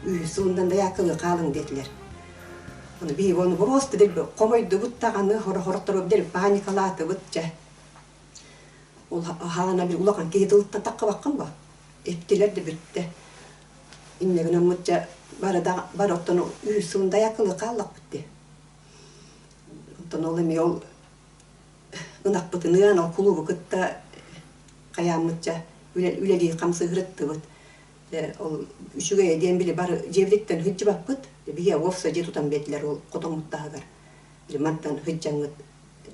S10: үһүс сылынан дайаакылыы хаалыҥ диэтилэр. Ону биһиги ону боруоста дэлби хомойдубут даҕаны хоро-хороттору дэлби паникалаатыбыт дьэ. Ол хаана бир улахан киһи тылыттан таххыбаккын ба. Эттилэр да бүттэ. Инньэ гынаммыт дьэ бары да бары оттон үһүс сылын дайаакылыы хааллахпыт дии. Оттон ол эмиэ ол ынахпытыныан ол кулуубу кытта хайааммытча үлэлии хамсыырыттыбыт. Ол үчүгэйэ диэн били бары дьиэбититтэн сылдьыбаппыт. Биһиэ уопсай дьиэ тутан биэрдилэр ол хотоммут таһыгар. Били мантан сылдьаҥҥыт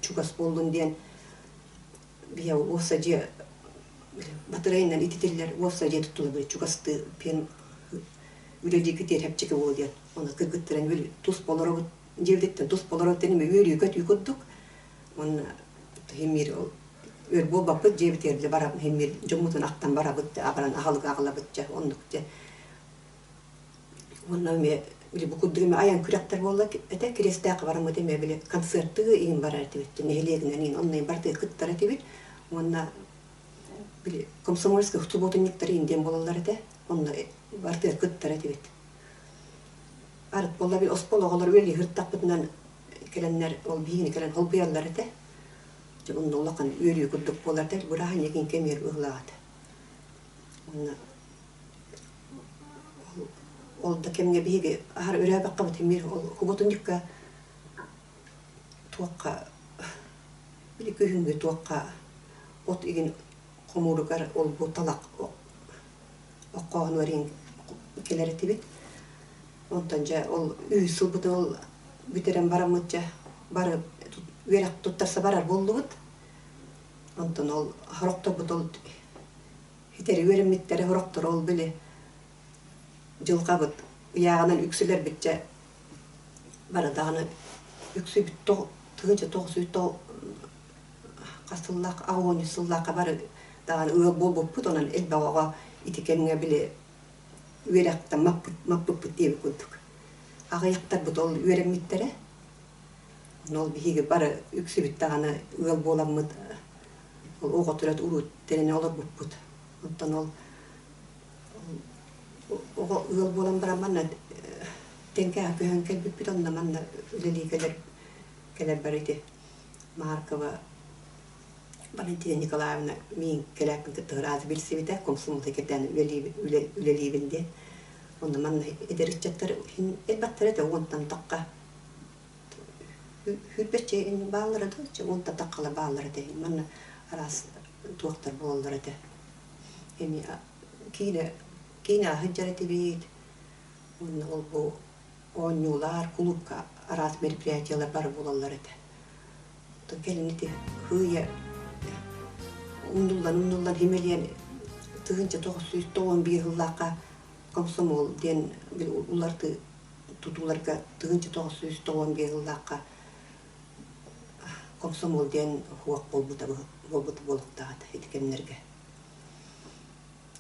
S10: чугас буоллун диэн биһиэ уопсай дьиэ батарейынан ититиллэр уопсай дьиэ туттулар били чугастыы пиэн үлэлии китиэр чэпчэки буол диэн. Оны кыргыттаран били тус олоробут дьиэбититтэн тус олорор тэним үөрүү-көтүү курдук. Уонна химиир ол өр буолбаппыт дьиэбитигэр дьэ барабын химиир дьоммутун ахтан барабыт абаран аһылык аҕалабыт дьэ оннук дьэ. Уонна эмиэ били бу курдук эмиэ айан күрэхтэр буолла этэ Кириэстээххэ бараммыт эмиэ били концертыы иһин барар этибит нэһилиэгинэн иһин онно барытыгар кыттар этибит уонна били комсомольскай субботунньуктар иһин диэн буолаллар этэ онно барытыгар кыттар этибит. Арыт буолла били оскуола оҕолоро үлэлии сырыттахпытынан кэлэннэр ол биһигини кэлэн холбуйаллар этэ. Дьэ онно улахан үөрүү курдук буолар этэ. Бырааһынньык кэмигэр быһыылаах этэ. Уонна ол да кэмҥэ биһиги аһара өрөөбөххөбүт эмиэ ол куботунньукка туохха били күһүҥҥү туохха от игин хомууругар ол бу талах оккооһунугар иһин кэлэр этибит. Онтон дьэ ол үһүс сылбытын ол бүтэрэн бараммыт дьэ бары үөрэх туттарса барар буоллубут. Онтон ол сорохторбут ол ситэри үөрэммиттэрэ сорохторо ол били дьылҕабыт ыйааҕынан үксүлэрбит дьэ бары даҕаны үксүбүт тыһыынча тоҕус сүүс хас сыллаах аҕыс сыллаахха бары даҕаны ыал буолбуппут онон элбэх оҕо ити кэмҥэ били үөрэхтэн маппыппыт диэбит курдук. Аҕыйахтарбыт ол үөрэммиттэрэ. Ол биһиги бары үксүбүт даҕаны ыал буоламмыт ол оҕо төрөт уруу тэринэ олорбуппут. Оттон ол оҕо ыал буолан баран манна Тэҥкэҕэ көһөн кэлбиппит онно манна үлэлии кэлэр кэлэрбэр ити Маркова Валентина Николаевна миин кэлээппин кытта ыраата билсибитэ, комсомолга кэтээн үлэлиибин диэн. Онно манна эдэр ыччаттар элбэхтэрэ этэ уонтан тахха сүүрбэччэ бааллара да уонтан таххала бааллара этэ. Манна араас туохтар буолаллар этэ. Эми киинэ киинэ сылдьар этибит. Уонна ол бу оонньуулар, кулуупка араас мероприятиелар бары буолаллар этэ. Кэлин ити һыыйа умнуллан-умнуллан химэлиэн 1991 сыллаахха комсомол диэн уларты тутууларга 1991 сыллаахха комсомол диэн хуох буолбута буолбута буолуохтаах этэ ити кэмнэргэ.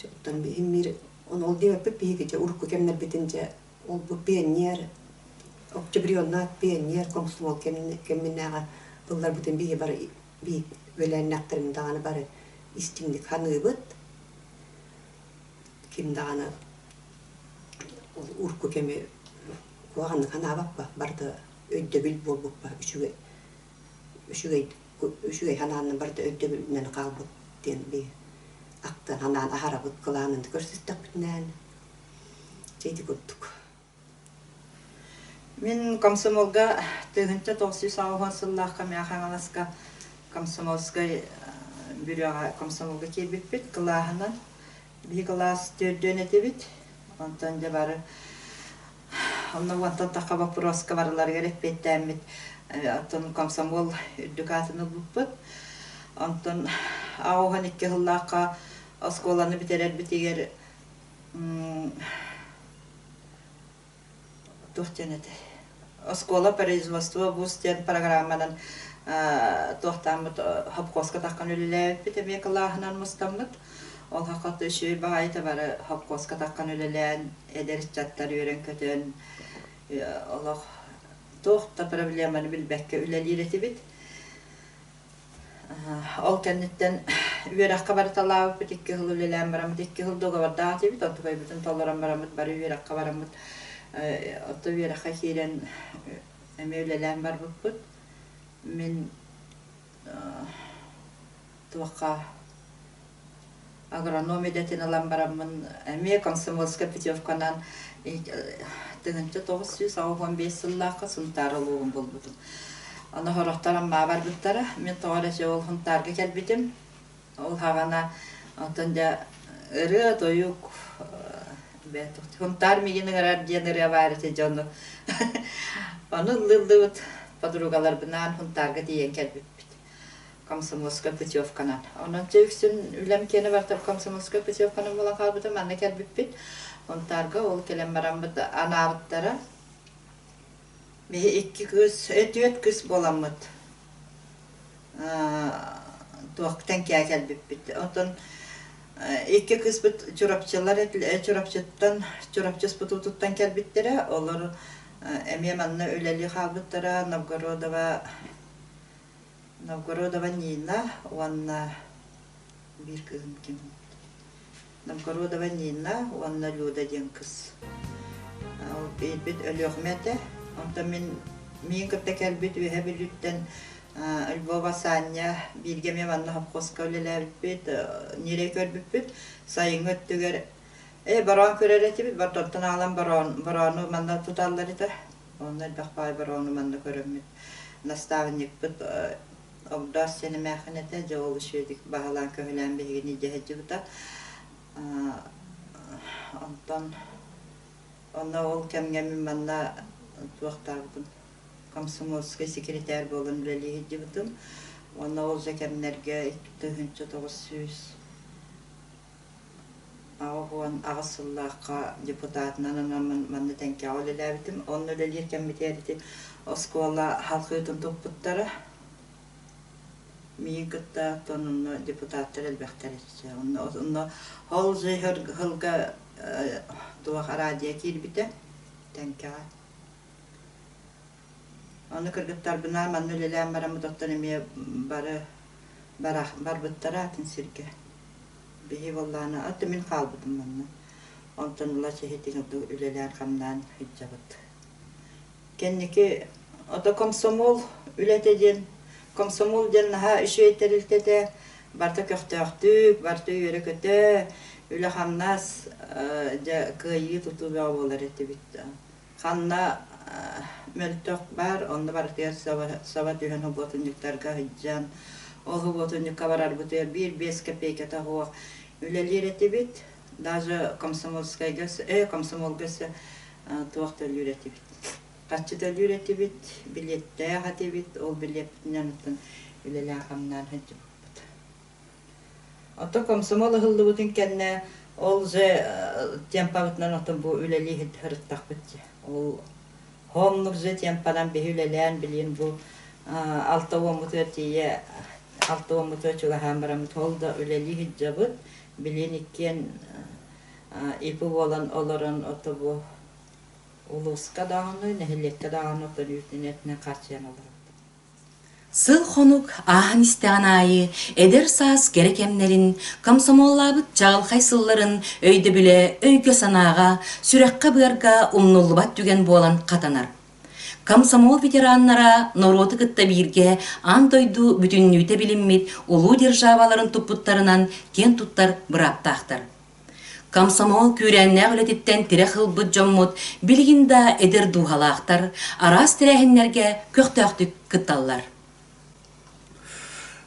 S10: Оттон биһим ону ол диэбэппит биһиги дьэ урукку кэмнэрбитин дьэ ол бу пионер октябренок пионер комсомол кэминээҕи тылларбытын биһи бары үөлээннээхтэрим даҕаны бары истиҥник саныыбыт ким даҕаны ол урукку кэми куһаҕаннык санаабаппа барыта өйдөбүл буолбуппа үчүгэй үчүгэй. Үчүгэй санаанан барыта өйдөбүлүнэн хаалбыт диэн би ахтан санаан аһарабыт кылаанын көрсүстэхпитинээн дьэ ити курдук.
S11: Мин комсомолга 1980 сыллаахха Мэҥэ Хаҥаласка комсомольскай бюроҕа комсомолга киирбиппит кылааһынан. Биһи кылаас төрдүөн этибит. Онтон дьэ бары онно уонтан тахха боппуруоска барыларыгар эппиэттээммит оттон комсомол үрдүк аатын ылбыппыт. Онтон 82 сыллаахха оскуоланы бүтэрэрбитигэр туох диэн этэй оскуола производство вуз диэн программанан туохтааммыт хопкуоска таххан үлэлээбиппит эмиэ кылааһынан мустаммыт ол хаххат үчүгэй баҕайыта бары хопкуоска таххан үлэлээн эдэр ыччаттар үөрэн-көтөн олох туох да проблеманы билбэккэ үлэлиир этибит Ол кэнниттэн үөрэххэ барыталаабыппыт, икки сыл үлэлээн бараммыт, икки сыл договордаах этибит, онтукайбытын толорон бараммыт, бары үөрэххэ бараммыт, оттон үөрэххэ киирэн эмиэ үлэлээн барбыппыт. Мин туохха агроном идэтин ылан бараммын эмиэ комсомольскай путевканан 1985 сыллаахха Сунтаар улууһун булбутум. Ону сорохтор Аммаҕа барбыттара. Мин тоҕо эрэ ол Сунтаарга кэлбитим. Ол хаҕана онтон дьэ ырыа-тойук Сунтаар миигин ыҥырар диэн ырыа баар этэ дьону. Ону ыллыыллыбыт подругаларбынаан Сунтаарга тиийэн кэлбиппит. Комсомольскай путевканан. Онон дьэ үксүн үлэм киэнэ барыта комсомольскай путевканан буолан хаалбытым. Манна кэлбиппит. Онтаарга ол кэлэн бараммыт анаабыттара. Биһи икки кыыс, түөрт кыыс буоламмыт туох тэҥкээ кэлбиппит. Онтон икки кыыспыт Чурапчылар Чурапчыттан Чурапчы СПТУ-туттан кэлбиттэрэ. Олор эмиэ манна үлэлии хаалбыттара. Новгородова Новгородова Нина уонна биир кыыһым ким Новгородова Нина уонна Люда диэн кыс. Ол биирбит Өлүөхүмэ этэ. Онтон мин миин кытта кэлбит Үөһэ Бүлүүттэн Львова Саня бииргэ эмиэ манна хопхуоска үлэлээбиппит, ньирэй көрбүппүт. Сайыҥҥы өттүгэр ээ бороон көрөр этибит, бортортон аҕалан бороон, бороону манна туталлар этэ. Онно элбэх баай бороону манна көрөммүт наставникпыт Огдоос диэн эмээххин этэ, дьэ ол үчүгэйдик баһылаан-көһүлээн биһигини илдьэ сылдьыбыта. Онтон онно ол кэмҥэ мин манна туохтаабытым, комсомольскай секретарь буолан үлэлии сылдьыбытым. Уонна ол же кэмнэргэ 1900 88 сыллаахха депутатынан анаммын манна Тэҥкэҕэ үлэлээбитим. Онно үлэлиир кэммитигэр ити оскуола халхыытын туппуттара. Миигин кытта оттон онно депутаттар элбэхтэр этэ. Онно, онно ол сылга туох араадьыйа киирбитэ Тэҥкэҕэ. Аны кыргыттарбынаан манна үлэлээн бараммыт оттон эмиэ бары барбыттара атын сиргэ. Биһи буоллаҕына, аты мин хаалбытым манна. Онтон ыла сиһитин үлэлээн-хамнаан сылдьабыт. Кэнники ото комсомол үлэтэ диэн, комсомол диэн наһаа үчүгэй тэрилтэ барыта көхтөөхтүк, барыта үөрэ-көтө, үлэ-хамнас дьэ кыайыы тутуу бөҕө буолар этибит. Ханна мөлтөх баар, онно барытыгар саба түһэн субуотунньуктарга сылдьан, ол субуотунньукка барарбытыгар биир-биэс копейката суох үлэлиир этибит. Даже комсомольскайга, комсомолга өссө туох төлүүр этибит. Харчы төлүүр этибит, билиэттээх этибит, ол билиэппитинэн оттон үлэлээн-хамнаан сылдьыбыппыт. Оттон комсомол ыһыллыбытын кэннэ ол же темпабытынан оттон бу үлэлии сырыттахпыт дии. Ол оннук же темпанан биһи үлэлээн билигин бу алта уоммутугар тиийэ алта уоммутугар чугаһаан бараммыт ол да үлэлии сылдьабыт. Билигин иккиэн ИП буолан олорон ото бу улууска даҕаны, нэһилиэккэ даҕаны оттон үүтүнэн хааччыйан олоробут.
S1: Сыл-хонук ааһан истэҕин аайы эдэр саас кэрэ кэмнэрин, комсомоллаабыт чаҕылхай сылларын өйдөбүлэ өйгө-санааҕа, сүрэххэ-быарга умнуллубат түгэн буолан хатанар. Комсомол ветераннара норуоту кытта бииргэ аан дойду бүтүннүүтэ билиммит улуу державаларын туппуттарынан киэн туттар бырааптаахтар. Комсомол күүрээннээх үлэтиттэн тирэх ылбыт дьоммут билигин да эдэр дууһалаахтар, араас тэрээһиннэргэ көхтөөхтүк кытталлар.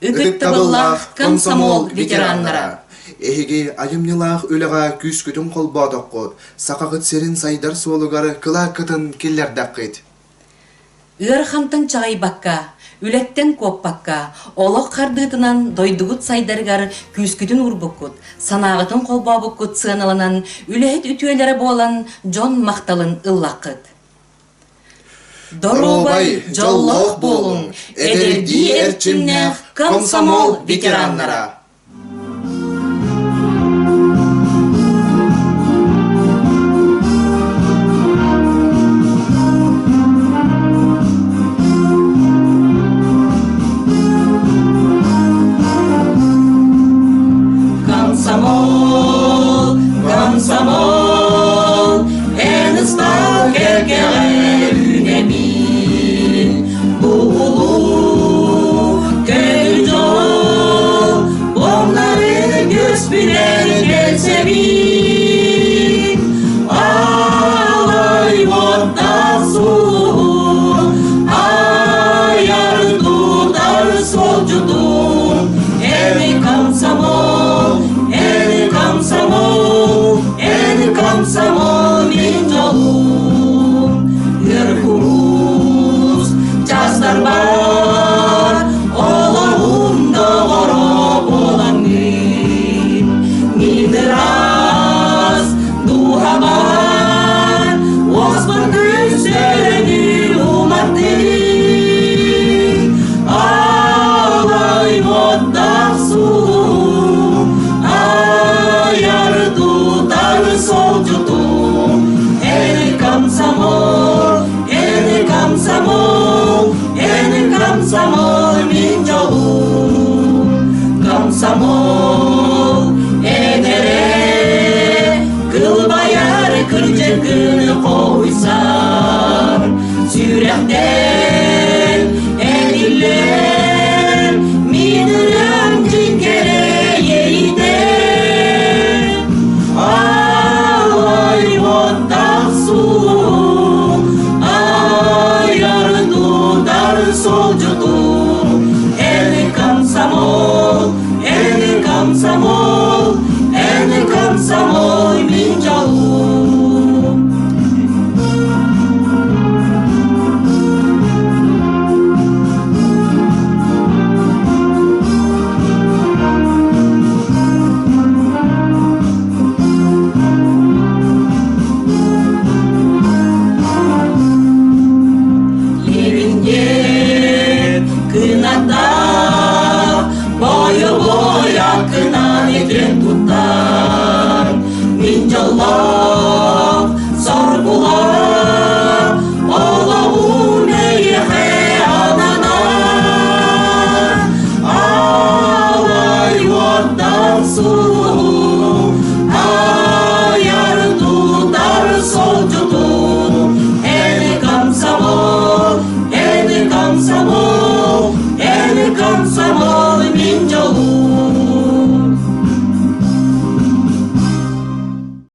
S1: Ытыктабыллаах комсомол ветераннара!
S2: Эһиги айымньылаах үлэҕэ күүскүтүн холбоотоххут, сахаҕыт сирин сайдар суолугар кылааккытын киллэрдэххит.
S1: Ыарахантан чаҕыйбакка, үлэттэн куоппакка, олох хардыытынан дойдугут сайдарыгар күүскүтүн уурбуккут, санааҕытын холбообуккут сыаналанан, үлэһит үтүөлэрэ буолан дьон махталын ыллаххыт. Доруобай, дьоллоох буолуҥ, эдэрдии эрчимнээх комсомол ветераннара! Комсомол, комсомол, эн ыстаал кэккэҕэр үүнэбин. Бу улуу көҥүл дьол, оннары көспүнэн кэлсэбин. Алай уоттаах суол.